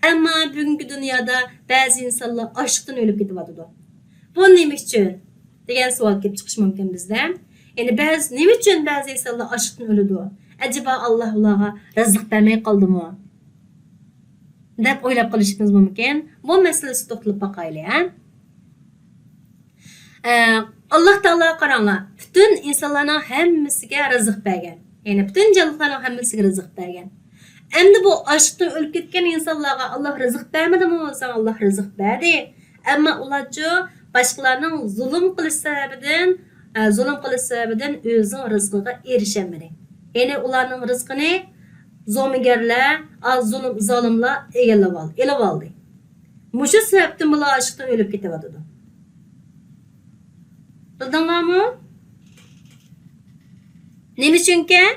ئەمما بۈگۈنكى دۇنيادا بەزى ئىنسانلار ئاچلىقتىن ئۆلۈپ كېتىۋاتىدۇ. بۇ نېمە ئۈچۈن؟ دېگەن سوئال كېلىپ چىقىشى مۇمكىن بىزدە. يەنى بەزى، نېمە ئۈچۈن بەزى ئىنسانلار ئاچلىقتىن ئۆلىدۇ؟ ئەجەبا ئاللا ئۇلارغا رىزىق بەرمەي قالدىمۇ؟ دەپ ئويلاپ قېلىشىمىز مۇمكىن. بۇ مەسىلىسىگە توختىلىپ باقايلى، ھە؟ ئە، ئاللا تائالا قاراڭلار، پۈتۈن ئىنسانلارنىڭ ھەممىسىگە رىزىق بەرگەن. يەنى پۈتۈن جانلىقلارنىڭ ھەممىسىگە رىزىق بەرگەن. ئەمدى بۇ ئاچلىقتىن ئۆلۈپ كەتكەن ئىنسانلارغا ئاللا رىزىق بەرمىدىمۇ دېسەڭ، ئاللا رىزىق بەردى. ئەمما ئۇلارچۇ باشقىلارنىڭ زۇلۇم قىلىش سەۋەبىدىن، ئە، زۇلۇم قىلىش سەۋەبىدىن ئۆزىنىڭ رىزقىغا ئېرىشەلمىدى. يەنى ئۇلارنىڭ رىزقىنى زومىگەرلەر، ئا، زۇلۇم، زالىملار ئېگىلىۋال-، ئېلىۋالدى. مۇشۇ سەۋەبتىن بۇلار ئاچلىقتىن ئۆلۈپ كېتىۋاتىدۇ. بىلدىڭلارمۇ؟ نېمە ئۈچۈنكەن؟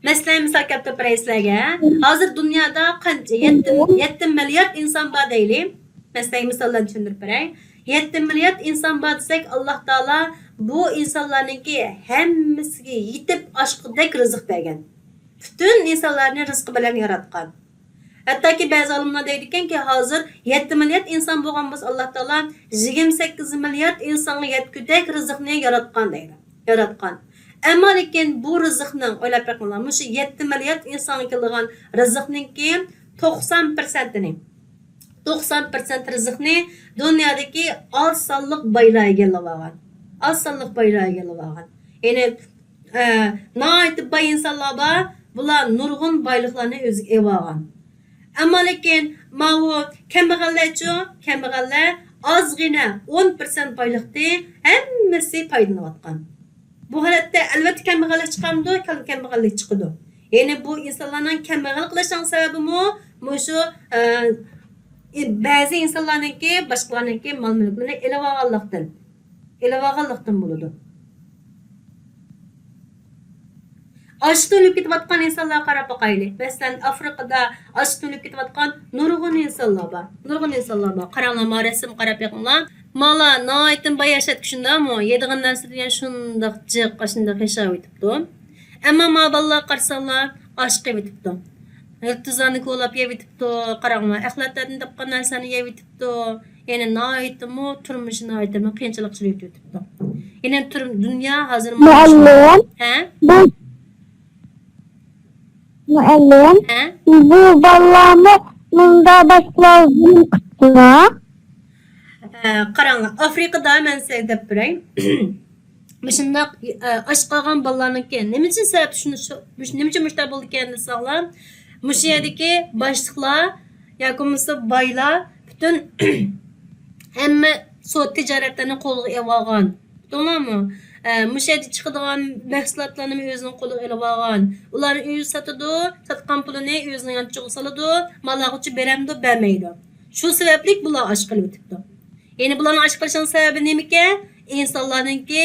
مەسىلەن، مىسال كەلتۈرۈپ بېرەي سىلەرگە. ھازىر دۇنيادا قانچە؟ يەتتە، يەتتە مىليارد ئىنسان بار دەيلى. مەسىلەن، مىساللارنى چۈشەندۈرۈپ بېرەي. يەتتە مىليارد ئىنسان بار دېسەك، ئاللاھ تائالا بۇ ئىنسانلارنىڭكى ھەممىسىگە يېتىپ ئاشقۇدەك رىزىق بەرگەن. پۈتۈن ئىنسانلارنى رىزقى بىلەن ياراتقان. ھەتتاكى بەزى ئالىملار دەيدىكەنكى، ھازىر يەتتە مىليارد ئىنسان بولغان بولسا، ئاللاھ تائالا يىگىرمە سەككىز مىليارد ئىنسانغا يەتكۈدەك رىزىقنى ياراتقان دەيدۇ. ياراتقان. ئەمما لېكىن بۇ رىزىقنىڭ، ئويلاپ بېقىڭلار، مۇشۇ يەتتە مىليارد ئىنسانغا كېلىدىغان رىزىقنىڭكى توقسان پىرسەنتىنى، توقسان پىرسەنت رىزىقنى دۇنيادىكى ئاز سانلىق بايلار ئىگىلەۋالغان. ئاز سانلىق بايلار ئىگىلەۋالغان. يەنى، ئە، ناھايىتى باي ئىنسانلار بار، بۇلار نۇرغۇن بايلىقلارنى ئۆزىگە ئېلىۋالغان. ئەمما لېكىن ماۋۇ كەمبەغەللەرچۇ؟ كەمبەغەللەر ئازغىنە ئون پىرسەنت بايلىقتىن ھەممىسى پايدىلىنىۋاتقان. بۇ ھالەتتە ئەلۋەتتە كەمبەغەللىك چىقامدۇ؟ كەم-، كەمبەغەللىك چىقىدۇ. يەنى بۇ ئىنسانلارنىڭ كەمبەغەل قىلىشىنىڭ سەۋەبىمۇ مۇشۇ، ئە، بەزى ئىنسانلارنىڭكى، باشقىلارنىڭكى مال-مۈلۈكلىرىنى ئېلىۋالغانلىقتىن، ئېلىۋالغانلىقتىن بولىدۇ. ئاچلىقتىن ئۆلۈپ كېتىۋاتقان ئىنسانلارغا قاراپ باقايلى. مەسىلەن، ئافرىقىدا ئاچلىقتىن ئۆلۈپ كېتىۋاتقان نۇرغۇن ئىنسانلار بار. نۇرغۇن ئىنسانلار بار. قاراڭلار، ما رەسىمگە قاراپ بېقىڭلار. مالا ناھايىتى باي ياشايدىكەن شۇنداقمۇ؟ يەيدىغان نەرسىدىن يەنە شۇنداق جىق، ئاشۇنداق ياشاۋېتىپتۇ. ئەمما ما بالىلارغا قارىساڭلار، ئاچ قېلىۋېتىپتۇ. يىلتىزلارنى كولاپ يەۋېتىپتۇ. قاراڭلار، ئەخلەتلەردىن تاپقان نەرسىلەرنى يەۋېتىپتۇ. يەنى ناھايىتىمۇ، تۇرمۇشى ناھايىتىمۇ قىيىنچىلىق ئىچىدە ئۆتۈۋېتىپتۇ. يەنى تۇر-، دۇنيا ھازىر مۇئەللىم، ھە؟ بۇ، مۇئەللىم، ھە؟ بۇ بالىلارمۇ مۇندا باشقىلار زۇلۇم قىپتۇ. ھە، قاراڭلار، ئافرىقىدا مەن سىزگە دەپ بېرەي. مۇشۇنداق، ئە، ئاچ قالغان بالىلارنىڭكى نېمە ئۈچۈن سەۋەب، شۇنى، شۇ، مۇش-، نېمە ئۈچۈن مۇشۇنداق بولىدىكەن دېسەڭلار، مۇشۇ يەردىكى باشلىقلار ياكى بولمىسا بايلار پۈتۈن ھەممە سودا تىجارەتلەرنى قولىغا ئېلىۋالغان. ئۇقتۇڭلارمۇ؟ ئە، مۇشۇ يەردە چىقىدىغان مەھسۇلاتلارنىمۇ ئۆزىنىڭ قولىغا ئېلىۋالغان. ئۇلارنى ئۆزى ساتىدۇ، ساتقان پۇلىنى ئۆزىنىڭ يانچۇقىغا سالىدۇ، مالاغىچە بېرەمدۇ، بەرمەيدۇ. شۇ سەۋەبلىك بۇلار ئاچ قېلىۋېتىپتۇ. يەنى بۇلارنىڭ ئاچ قېلىشىنىڭ سەۋەبى نېمىكەن؟ ئىنسانلارنىڭكى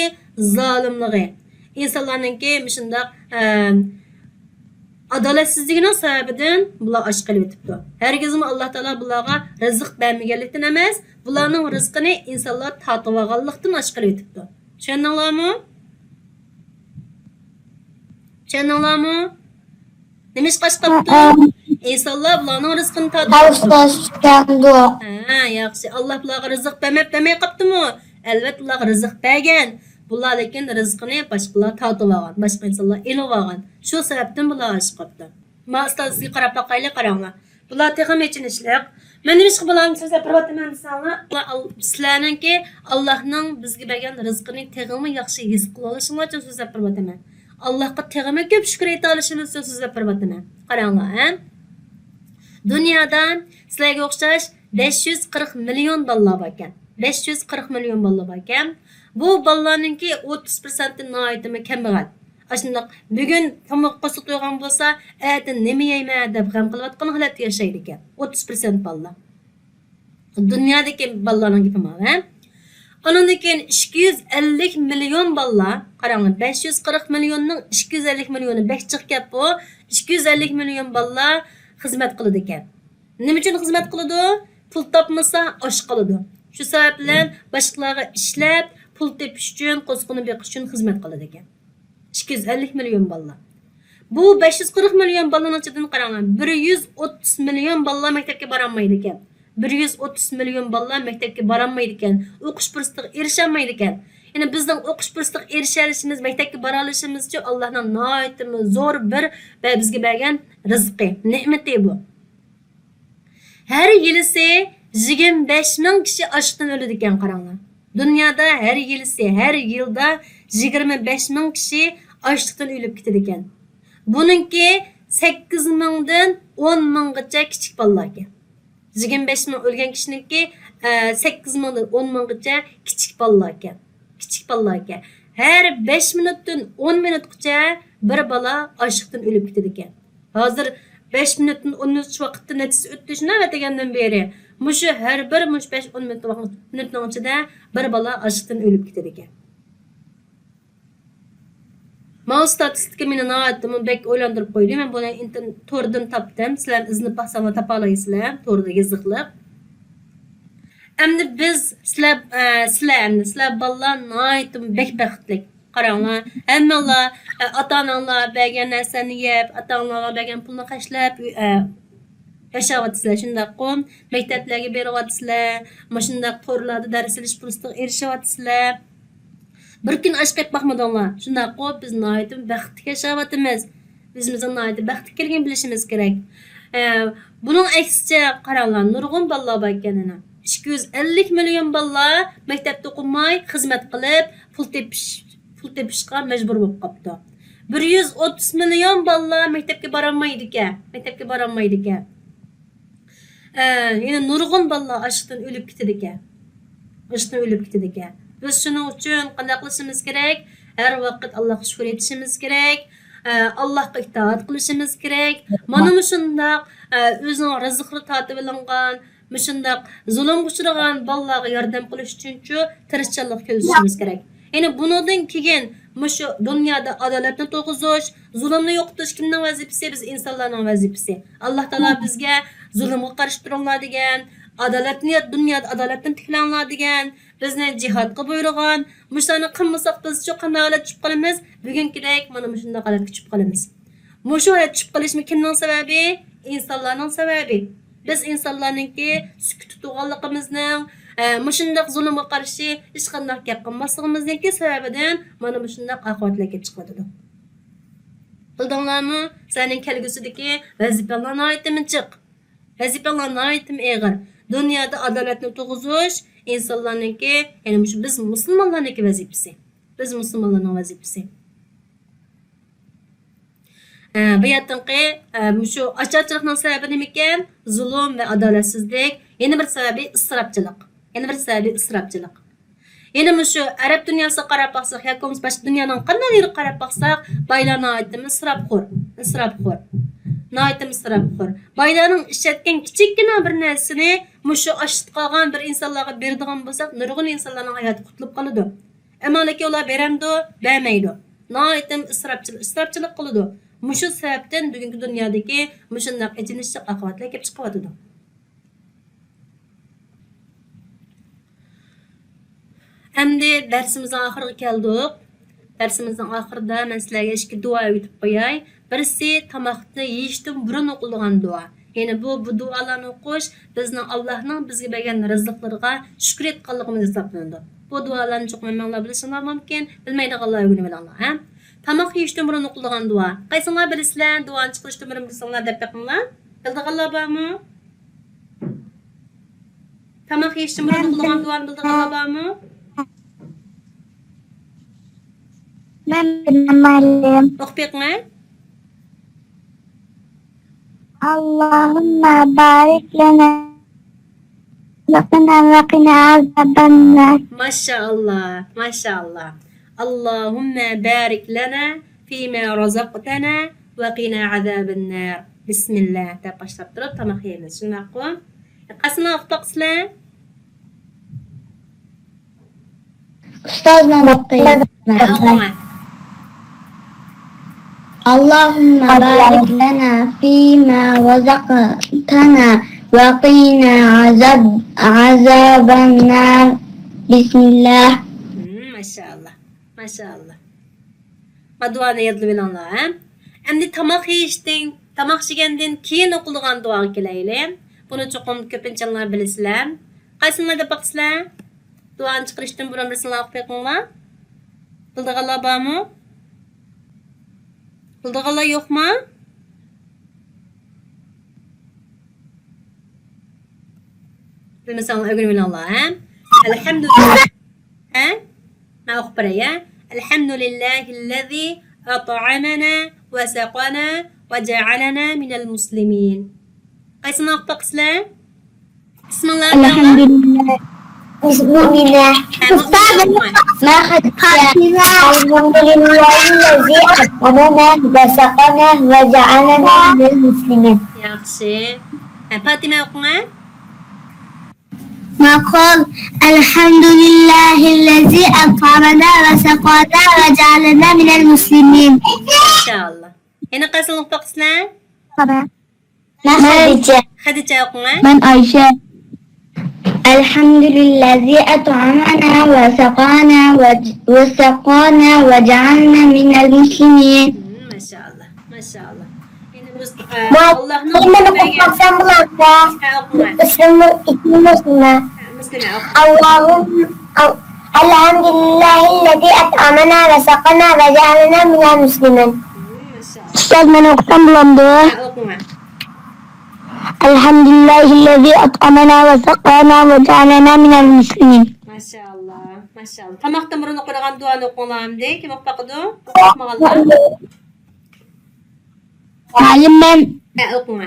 زالىملىقى. ئىنسانلارنىڭكى مۇشۇنداق، ئە، ئادالەتسىزلىكىنىڭ سەۋەبىدىن بۇلار ئاچ قېلىۋېتىپتۇ. ھەرگىزمۇ ئاللا تائالا بۇلارغا رىزىق بەرمىگەنلىكتىن ئەمەس، بۇلارنىڭ رىزقىنى ئىنسانلار تارتىۋالغانلىقتىن ئاچ قېلىۋېتىپتۇ. چۈشەندىڭلارمۇ؟ چۈشەندىڭلارمۇ؟ نېمىشقا ئاچ قاپتۇ؟ ھەئە. ئىنسانلار بۇلارنىڭ رىزقىنى تارتىۋاپتۇ. ھە، ئۇستاز، چۈشەندۇق. ھە، ياخشى. ئاللا بۇلارغا رىزىق بەرمەپ، بەرمەي قاپتىمۇ؟ ئەلۋەتتە، بۇلارغا رىزىق بەرگەن. بۇلار لېكىن رىزقىنى باشقىلار تارتىۋالغان، باشقا ئىنسانلار ئېلىۋالغان. شۇ سەۋەبتىن بۇلار ئاچ قاپتۇ. ما ئۇستاز، سىزگە قاراپ باقايلى، قاراڭلار. بۇلار تېخىمۇ ئېچىنىشلىق. مەن نېمىشقا بۇلارنى سۆزلەپ بېرىۋاتىمەن دېسەڭلار، سىلەرنىڭكى ئاللانىڭ بىزگە بەرگەن رىزقىنى تېخىمۇ ياخشى ھېس قىلالىشىڭلار ئۈچۈن سۆزلەپ بېرىۋاتىمەن. ئاللاغا تېخىمۇ كۆپ شۈكۈر ئېيتالىشىمىز ئۈچۈن سۆزلەپ بېرىۋاتىمەن. قاراڭلار، ھە؟ دۇنيادا سىلەرگە ئوخشاش بەش يۈز قىرىق مىليون بالىلار باركەن. بەش يۈز قىرىق مىليون بالىلار باركەن. بۇ بالىلارنىڭكى ئوتتۇز پىرسەنتى ناھايىتىمۇ كەمبەغەل. ئاشۇنداق بۈگۈن تاماق قورسىقى تويغان بولسا، ئەتە نېمە يەيمەن دەپ غەم قىلىۋاتقان ھالەتتە ياشايدىكەن. ئوتتۇز پىرسەنت بالىلار. دۇنيادىكى بالىلارنىڭ گېپى ماۋۇ، ھە؟ ئانىڭدىن كېيىن ئىككى يۈز ئەللىك مىليون بالىلار، قاراڭلار، بەش يۈز قىرىق مىليوننىڭ ئىككى يۈز ئەللىك مىليونى بەك جىق گەپ بۇ. ئىككى يۈز ئەللىك مىليون بالىلار خىزمەت قىلىدىكەن. نېمە ئۈچۈن خىزمەت قىلىدۇ؟ پۇل تاپمىسا ئاچ قالىدۇ. شۇ سەۋەب بىلەن باشقىلارغا ئىشلەپ، پۇل تېپىش ئۈچۈن، قورسىقىنى بېقىش ئۈچۈن خىزمەت قىلىدىكەن. ئىككى يۈز ئەللىك مىليون بالىلار. بۇ بەش يۈز قىرىق مىليون بالىنىڭ ئىچىدىن قاراڭلار، بىر يۈز ئوتتۇز مىليون بالىلار مەكتەپكە بارالمايدىكەن. بىر يۈز ئوتتۇز مىليون بالىلار مەكتەپكە بارالمايدىكەن، ئوقۇش پۇرسىتىگە ئېرىشەلمەيدىكەن. يەنى بىزنىڭ ئوقۇش پۇرسىتىگە ئېرىشەلىشىمىز، مەكتەپكە بارالىشىمىز ئۈچۈن ئاللانىڭ ناھايىتىمۇ زور بىر ۋە بىزگە بەرگەن رىزقى، نېمىتى بۇ. ھەر يىلىسى يىگىرمە بەش مىڭ كىشى ئاچلىقتىن ئۆلىدىكەن، قاراڭلار. دۇنيادا ھەر يىلىسى، ھەر يىلدا يىگىرمە بەش مىڭ كىشى ئاچلىقتىن ئۆلۈپ كېتىدىكەن. بۇنىڭكى سەككىز مىڭدىن ئون مىڭغىچە كىچىك بالىلاركەن. يىگىرمە بەش مىڭ ئۆلگەن كىشىنىڭكى، ئە، سەككىز مىڭدىن ئون مىڭغىچە كىچىك بالىلاركەن. كىچىك بالىلاركەن. ھەر بەش مىنۇتتىن ئون مىنۇتقىچە بىر بالا ئاچلىقتىن ئۆلۈپ كېتىدىكەن. ھازىر بەش مىنۇتتىن ئون مىنۇتقىچە ۋاقىتتا نەچچىسى ئۆتتى شۇنداق ئەتىگەندىن بېرى. مۇشۇ ھەر بىر مۇشۇ بەش ئون مىنۇت ۋاقىت، مىنۇتنىڭ ئىچىدە بىر بالا ئاچلىقتىن ئۆلۈپ كېتىدىكەن. ماۋۇ ستاتىستىكا مېنى ناھايىتىمۇ بەك ئويلاندۇرۇپ قويدى. مەن بۇنى ئىنتېر-، توردىن تاپتىم. سىلەر ئىزدىنىپ باقساڭلار تاپالايسىلەر، توردا يېزىقلىق. ئەمدى بىز، سىلەر، ئە، سىلەر ئەمدى، سىلەر بالىلار ناھايىتىمۇ بەك بەختلىك. قاراڭلار، ھەممىڭلار، ئە، ئاتا-ئاناڭلار بەرگەن نەرسىنى يەپ، ئاتا-ئاناڭلار بەرگەن پۇلنى خەجلەپ، ئە، ياشاۋاتىسىلەر، شۇنداققۇ؟ مەكتەپلەرگە بېرىۋاتىسىلەر، مۇشۇنداق تورلاردا دەرس ئېلىش پۇرسىتىگە ئېرىشىۋاتىسىلەر. بىر كۈن ئاچ قېلىپ باقمىدىڭلار. شۇنداققۇ، بىز ناھايىتى بەختلىك ياشاۋاتىمىز. ئۆزىمىزنىڭ ناھايىتى بەختلىك ئىكەنلىكىنى بىلىشىمىز كېرەك. ئە، بۇنىڭ ئەكسىچە قاراڭلار، نۇرغۇن بالىلار بار ئىكەن ئەنە. ئىككى يۈز ئەللىك مىليون بالىلار مەكتەپتە ئوقۇماي، خىزمەت قىلىپ، پۇل تېپىش، پۇل تېپىشقا مەجبۇر بولۇپ قاپتۇ. بىر يۈز ئوتتۇز مىليون بالىلار مەكتەپكە بارالمايدىكەن، مەكتەپكە بارالمايدىكەن. ئە، يەنە نۇرغۇن بالىلار ئاچلىقتىن ئۆلۈپ كېتىدىكەن. ئاچلىقتىن ئۆلۈپ كېتىدىكەن. بىز شۇنىڭ ئۈچۈن قانداق قىلىشىمىز كېرەك؟ ھەر ۋاقىت ئاللاھقا شۈكۈر ئېيتىشىمىز كېرەك. ئە، ئاللاھقا ئىتائەت قىلىشىمىز كېرەك. مانا مۇشۇنداق، ئە، ئۆزىنىڭ رىزقىغا تارتىۋېلىنغان، مۇشۇنداق زۇلۇمغا ئۇچرىغان بالىلارغا ياردەم قىلىش ئۈچۈنچۇ تىرىشچانلىق كۆرسىتىشىمىز كېرەك. يەنى بۇنىڭدىن كېيىن مۇشۇ دۇنيادا ئادالەتنى تۇرغۇزۇش، زۇلۇمنى يوقىتىش كىمنىڭ ۋەزىپىسى؟ بىز ئىنسانلارنىڭ ۋەزىپىسى. ئاللا تائالا بىزگە زۇلۇمغا قارشى تۇرۇڭلار دېگەن، ئادالەتنى، دۇنيادا ئادالەتنى تىكلەڭلار دېگەن، بىزنى جىھادقا بۇيرۇغان. مۇشۇلارنى قىلمىساق بىزچۇ قانداق ھالەتكە چۈشۈپ قالىمىز؟ بۈگۈنكىدەك مانا مۇشۇنداق ھالەتكە چۈشۈپ قالىمىز. مۇشۇ ھالەتكە چۈشۈپ قېلىشمۇ كىمنىڭ سەۋەبى؟ ئىنسانلارنىڭ سەۋەبى. بىز ئىنسانلارنىڭكى سۈكۈتتە تۇرغانلىقىمىزنىڭ، ئە، مۇشۇنداق زۇلۇمغا قارشى ھېچقانداق گەپ قىلماسلىقىمىزنىڭكى سەۋەبىدىن مانا مۇشۇنداق ئاقىۋەتلەر كېلىپ چىقىۋاتىدۇ. بىلدىڭلارمۇ؟ سىلەرنىڭ كەلگۈسىدىكى ۋەزىپەڭلار ناھايىتىمۇ جىق. ۋەزىپەڭلار ناھايىتىمۇ ئېغىر. دۇنيادا ئادالەتنى تۇرغۇزۇش ئىنسانلارنىڭكى، يەنى مۇشۇ بىز مۇسۇلمانلارنىڭكى ۋەزىپىسى. بىز مۇسۇلمانلارنىڭ ۋەزىپىسى. ئە، بۇ يەتتىنقى، ئە، مۇشۇ ئاچارچىلىقنىڭ سەۋەبى نېمىكەن؟ زۇلۇم ۋە ئادالەتسىزلىك. يەنە بىر سەۋەبى ئىسراپچىلىق. يەنە بىر سەۋەبى ئىسراپچىلىق. يەنە مۇشۇ ئەرەب دۇنياسىغا قاراپ باقساق ياكى بولمىسا باشقا دۇنيانىڭ قانداق يېرىگە قاراپ باقساق، بايلار ناھايىتىمۇ ئىسراپخور، ئىسراپخور، ناھايىتىمۇ ئىسراپخور. بايلارنىڭ ئىشلەتكەن كىچىككىنە بىر نەرسىسىنى مۇشۇ ئاچلىقتا قالغان بىر ئىنسانلارغا بېرىدىغان بولساق، نۇرغۇن ئىنسانلارنىڭ ھاياتى قۇتۇلۇپ قالىدۇ. ئەمما لېكىن ئۇلار بېرەمدۇ؟ بەرمەيدۇ. ناھايىتىمۇ ئىسراپچىل-، ئىسراپچىلىق قىلىدۇ. مۇشۇ سەۋەبتىن بۈگۈنكى دۇنيادىكى مۇشۇنداق ئېچىنىشلىق ئاقىۋەتلەر كېلىپ چىقىۋاتىدۇ. ئەمدى دەرسىمىزنىڭ ئاخىرىغا كەلدۇق. دەرسىمىزنىڭ ئاخىرىدا مەن سىلەرگە ئىككى دۇئا ئۆگىتىپ قوياي. بىرسى تاماقنى يېيىشتىن بۇرۇن ئوقۇلىدىغان دۇئا. يەنى بۇ، بۇ دۇئالارنى ئوقۇش بىزنىڭ ئاللاھنىڭ بىزگە بەرگەن رىزىقلىرىغا شۈكۈر ئېيتقانلىقىمىز ھېسابلىنىدۇ. بۇ دۇئالارنى چوقۇم ھەممىڭلار بىلىشىڭلار مۇمكىن. بىلمەيدىغانلار ئۆگىنىۋېلىڭلار، ھە؟ تاماق يېيىشتىن بۇرۇن ئوقۇلىدىغان دۇئا. قايسىڭلار بىلىسىلەر؟ دۇئانى چىقىرىشتىن بۇرۇن بىلسەڭلار دەپ بېقىڭلار. بىلىدىغانلار بارمۇ؟ تاماق يېيىشتىن بۇرۇن ئوقۇلىدىغان دۇئانى بىلىدىغانلار بارمۇ؟ مەن بىلمەيمەن. ئوقۇپ بېقىڭە. اللهم بارك لنا في رزقنا وقنا عذاب النار. ماشاءاللا، ماشاءاللا. اللهم بارك لنا فيما رزقتنا وقنا عذاب النار. بسم الله دەپ باشلاپ تۇرۇپ تاماق يەيمىز. شۇنداققۇ؟ قايسىڭلار ئوقۇپ باقىسىلەر؟ ئۇستازنىڭ ئوقۇڭ. اللهم بارك لنا فيما رزقتنا وقنا عذاب، عذاب النار. بسم الله. مم، ماشاءاللا، ماشاءاللا. ما دۇئانى يادلىۋېلىڭلار، ھە؟ ئەمدى تاماق يېيىشتىن، تاماق يېگەندىن كېيىن ئوقۇلىدىغان دۇئاغا كېلەيلى. بۇنى چوقۇم كۆپىنچىڭلار بىلىسىلەر. قايسىڭلار دەپ باقىسىلەر؟ دۇئانى چىقىرىشتىن بۇرۇن بىرسىڭلار ئوقۇپ بېقىڭلار. بىلىدىغانلار بارمۇ؟ بىلىدىغانلار يوقمۇ؟ بىلمىسەڭلار ئۆگىنىۋېلىڭلار، ھە؟ ئەلھەمدۇلىللا. ھە؟ مەن ئوقۇپ بېرەي، ھە؟ الحمد لله الذي أطعمنا وسقانا وجعلنا من المسلمين. قايسىنى ئوقۇپ باقىسىلەر؟ ئىسمىڭلار؟ الحمد لله. مؤمنة. أستاذة فاطمة، الحمد لله الذي أطعمنا وسقانا وجعلنا من المسلمين. ياخشى. ھە، پاتىمە ئوقۇڭ، ھە؟ ماقۇل. الحمد لله الذي أطعمنا وسقانا وجعلنا من المسلمين. ماشاءاللا. يەنە قايسىنى ئوقۇپ باقىسىلەر؟ مەن خەدىچە. خەدىچە ئوقۇڭ، ھە؟ مەن ئايشە. الحمد لله الذي أطعمنا وسقانا وج-، وسقانا وجعلنا من المسلمين. مم، ماشاءاللا، ماشاءاللا. يەنە بىز، ئە، ئاللاھنىڭ مەن ئوقۇپ باقسام بولامدۇ؟ ھە، ئوقۇڭ. مۇسلىم، ئىسمىم مۇسلىمە. ھە، مۇسلىمە ئوقۇڭ. اللهم، ال-، الحمد لله الذي أطعمنا وسقانا وجعلنا من المسلمين. مم، ماشاءاللا. ئۇستاز، مەن ئوقۇسام بولامدۇ؟ ھە، ئوقۇڭ. الحمد لله الذي أطعمنا وسقانا وجعلنا من المسلمين. ماشاءاللا، ماشاءاللا. تاماقتىن بۇرۇن ئوقۇيدىغان دۇئانى ئوقۇڭلار ئەمدى. كىم ئوقۇپ باقىدۇ؟ ئوقۇمىغانلار؟ مۇئەللىم، مەن. ھە، ئوقۇڭ.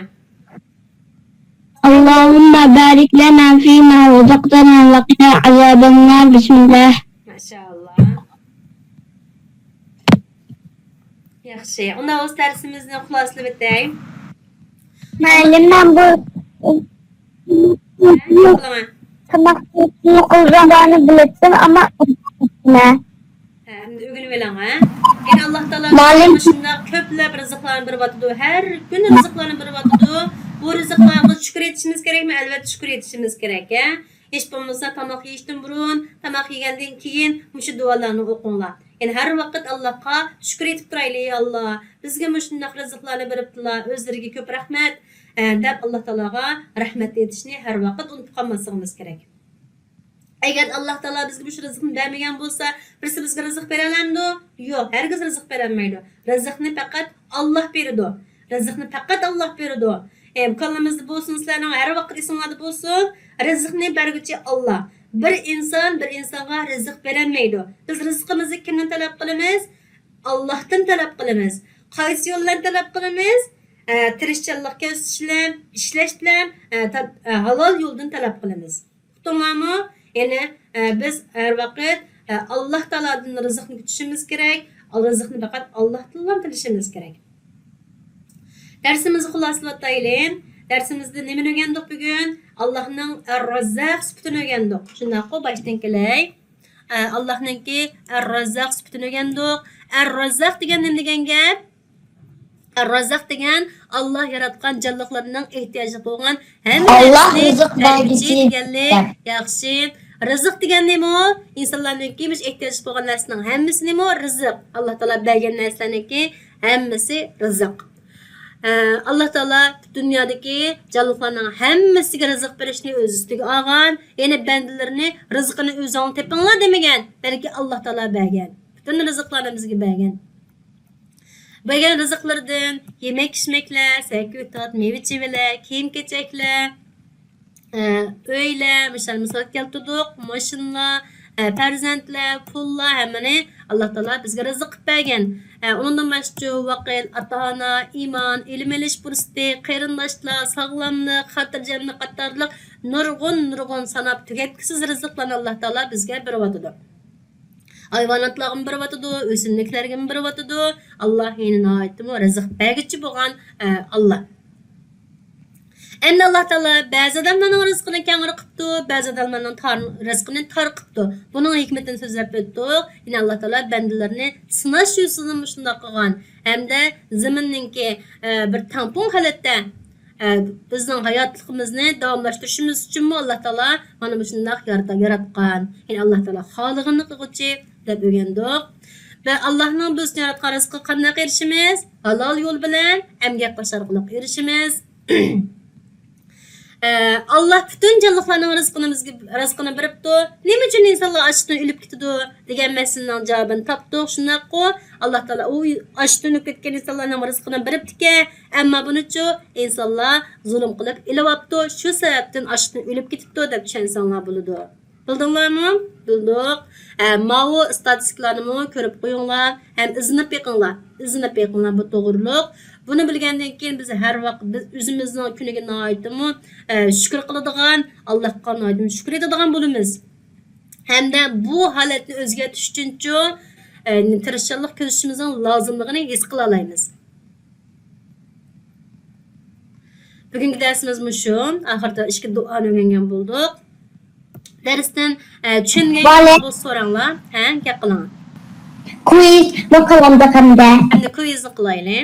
اللهم بارك لنا فيما رزقتنا وقنا عذاب النار. بسم الله. ماشاءاللا. ياخشى. ئۇنداق بولسا دەرسىمىزنى خۇلاسىلىۋېتەي. مۇئەللىم، مەن بۇ تاماق قىلغانلارنى بىلەتتىم، ئەمما ئۇنتۇپ كەتتىم. ھە، ئەمدى ئۆگىنىۋېلىڭ، ھە. يەنە ئاللا تائالا مۇئەللىم مۇشۇنداق كۆپلەپ رىزىقلارنى بېرىۋاتىدۇ. ھەر كۈنى رىزىقلارنى بېرىۋاتىدۇ. بۇ رىزىقلارغا شۈكۈر ئېيتىشىمىز كېرەكمۇ؟ ئەلۋەتتە شۈكۈر ئېيتىشىمىز كېرەك، ھە. ھېچ بولمىسا تاماق يېيىشتىن بۇرۇن، تاماق يېگەندىن كېيىن مۇشۇ دۇئالارنى ئوقۇڭلار. يەنى ھەر ۋاقىت ئاللاھقا شۈكۈر ئېيتىپ تۇرايلى، يا ئاللا، بىزگە مۇشۇنداق رىزىقلارنى بېرىپتىلا، ئۆزلىرىگە كۆپ رەھمەت، ئە، دەپ ئاللا تائالاغا رەھمەت ئېيتىشنى ھەر ۋاقىت ئۇنتۇپ قالماسلىقىمىز كېرەك. ئەگەر ئاللا تائالا بىزگە مۇشۇ رىزىقنى بەرمىگەن بولسا، بىرسى بىزگە رىزىق بېرەلەمدۇ؟ يوق، ھەرگىز رىزىق بېرەلمەيدۇ. رىزىقنى پەقەت ئاللا بېرىدۇ. رىزىقنى پەقەت ئاللا بېرىدۇ. ئە، كاللىمىزدا بولسۇن، سىلەرنىڭ ھەر ۋاقىت ئېسىڭلاردا بولسۇن، رىزىقنى بەرگۈچى ئاللا. بىر ئىنسان بىر ئىنسانغا رىزىق بېرەلمەيدۇ. بىز رىزقىمىزنى كىمدىن تەلەپ قىلىمىز؟ ئاللاھتىن تەلەپ قىلىمىز. قايسى يول بىلەن تەلەپ قىلىمىز؟ ئە، تىرىشچانلىق كۆرسىتىش بىلەن، ئىشلەش بىلەن، ئە، تا-، ئە، ھالال يولدىن تەلەپ قىلىمىز. ئۇقتۇڭلارمۇ؟ يەنى، ئە، بىز ھەر ۋاقىت، ئە، ئاللا تائالادىن رىزىقنى كۈتۈشىمىز كېرەك، رىزىقنى پەقەت ئاللاھتىنلا تىلىشىمىز كېرەك. دەرسىمىزنى خۇلاسىلىۋاتايلى. دەرسىمىزدە نېمىنى ئۆگەندۇق بۈگۈن؟ ئاللاھنىڭ ئەر-راززاق سۈپىتىنى ئۆگەندۇق. شۇنداققۇ؟ باشتىن كېلەي. ئە، ئاللاھنىڭكى ئەر-راززاق سۈپىتىنى ئۆگەندۇق. ئەر-راززاق دېگەن نېمە دېگەن گەپ؟ ئەر-راززاق دېگەن ئاللاھ ياراتقان جانلىقلارنىڭ ئېھتىياجلىق بولغان ھەممە ئاللاھ نەرسىنى رىزىق بەرگۈچى بەرگۈچى دېگەنلىك. دەپ. ياخشى. رىزىق دېگەن نېمە؟ ئىنسانلارنىڭكى مۇشۇ ئېھتىياجلىق بولغان نەرسىنىڭ ھەممىسى نېمە؟ رىزىق. ئاللاھ تائالا بەرگەن نەرسىلەرنىڭكى ھەممىسى رىزىق. ئە، ئاللاھ تائالا دۇنيادىكى جانلىقلارنىڭ ھەممىسىگە رىزىق بېرىشنى ئۆز ئۈستىگە ئالغان، يەنى بەندىلىرىنى رىزقىنى ئۆزۈڭلار تېپىڭلار دېمىگەن، بەلكى ئاللاھ تائالا بەرگەن. پۈتۈن رىزىقلارنى بىزگە بەرگەن. بەرگەن رىزىقلىرىدىن يېمەك-ئىچمەكلەر، سەكۈتات، مېۋە-چېۋىلەر، كىيىم-كېچەكلەر، ئە، ئۆيلەر، مىسال، مىسال كەلتۈردۇق، ماشىنىلار، ئە، پەرزەنتلەر، پۇللار، ھەممىنى ئاللاھ تائالا بىزگە رىزىق قىلىپ بەرگەن. ئە، ئۇنىڭدىن باشقىچۇ ۋاقىت، ئاتا-ئانا، ئىمان، ئىلىم ئېلىش پۇرسىتى، قېرىنداشلار، ساغلاملىق، خاتىرجەملىك قاتارلىق نۇرغۇن، نۇرغۇن ساناپ تۈگەتكۈسىز رىزىقلارنى ئاللاھ تائالا بىزگە بېرىۋاتىدۇ. ھايۋاناتلارغىمۇ بېرىۋاتىدۇ، ئۆسۈملۈكلەرگىمۇ بېرىۋاتىدۇ. ئاللاھ يەنە ناھايىتىمۇ رىزىق بەرگۈچى بولغان، ئە، ئاللاھ. ئەمدى ئاللاھ تائالا بەزى ئادەملەرنىڭ رىزقىنى كەڭرى قىپتۇ، بەزى ئادەملەرنىڭ تار-، رىزقىنى تار قىپتۇ. بۇنىڭ ھېكمىتىنى سۆزلەپ ئۆتتۇق. يەنى ئاللاھ تائالا بەندىلىرىنى سىناش يۈزىسىدىن مۇشۇنداق قىلغان ھەمدە زېمىننىڭكى، ئە، بىر تەڭپۇڭ ھالەتتە ئە، بىزنىڭ ھاياتلىقىمىزنى داۋاملاشتۇرۇشىمىز ئۈچۈنمۇ ئاللاھ تائالا مانا مۇشۇنداق يارىتا-، ياراتقان. يەنى ئاللاھ تائالا خالىغىنىنى قىلغۇچى دەپ ئۆگەندۇق. ۋە ئاللاھنىڭ بىز ئۈچۈن ياراتقان رىزقىغا قانداق ئېرىشىمىز؟ ھالال يول بىلەن ئەمگەك قىلىش ئارقىلىق ئېرىشىمىز. ئە، ئاللاھ پۈتۈن جانلىقلارنىڭ رىزقىنى بىزگە، رىزقىنى بېرىپتۇ. نېمە ئۈچۈن ئىنسانلار ئاچلىقتىن ئۆلۈپ كېتىدۇ دېگەن مەسىلىنىڭ جاۋابىنى تاپتۇق. شۇنداققۇ، ئاللاھ تائالا ئۇ ئاچلىقتىن ئۆلۈپ كەتكەن ئىنسانلارنىڭ رىزقىنى بېرىپتىكەن. ئەمما بۇنىچۇ ئىنسانلار زۇلۇم قىلىپ ئېلىۋاپتۇ، شۇ سەۋەبتىن ئاچلىقتىن ئۆلۈپ كېتىپتۇ دەپ چۈشەنسەڭلار بولىدۇ. بىلدىڭلارمۇ؟ بىلدۇق. ھە، ماۋۇ ئىستاتىستىكىلارنىمۇ كۆرۈپ قويۇڭلار ھەم ئىزدىنىپ بېقىڭلار. ئىزدىنىپ بېقىڭلار بۇ توغرۇلۇق. بۇنى بىلگەندىن كېيىن بىز ھەر ۋاقىت بىز ئۆزىمىزنىڭ كۈنىگە ناھايىتىمۇ، ئە، شۈكۈر قىلىدىغان، ئاللاھقا ناھايىتىمۇ شۈكۈر ئېيتىدىغان بولىمىز. ھەمدە بۇ ھالەتنى ئۆزگەرتىش ئۈچۈنچۇ، ئە، تىرىشچانلىق كۆرسىتىشىمىزنىڭ لازىملىقىنى ھېس قىلالايمىز. بۈگۈنكى دەرسىمىز مۇشۇ. ئاخىرىدا ئىككى دۇئانى ئۆگەنگەن بولدۇق. دەرستىن، ئە، چۈشەنگەن بولسا سوراڭلار. ھە، گەپ قىلىڭ. كويز باشلاندۇق ھەمدە. ئەمدى كويزنى قىلايلى.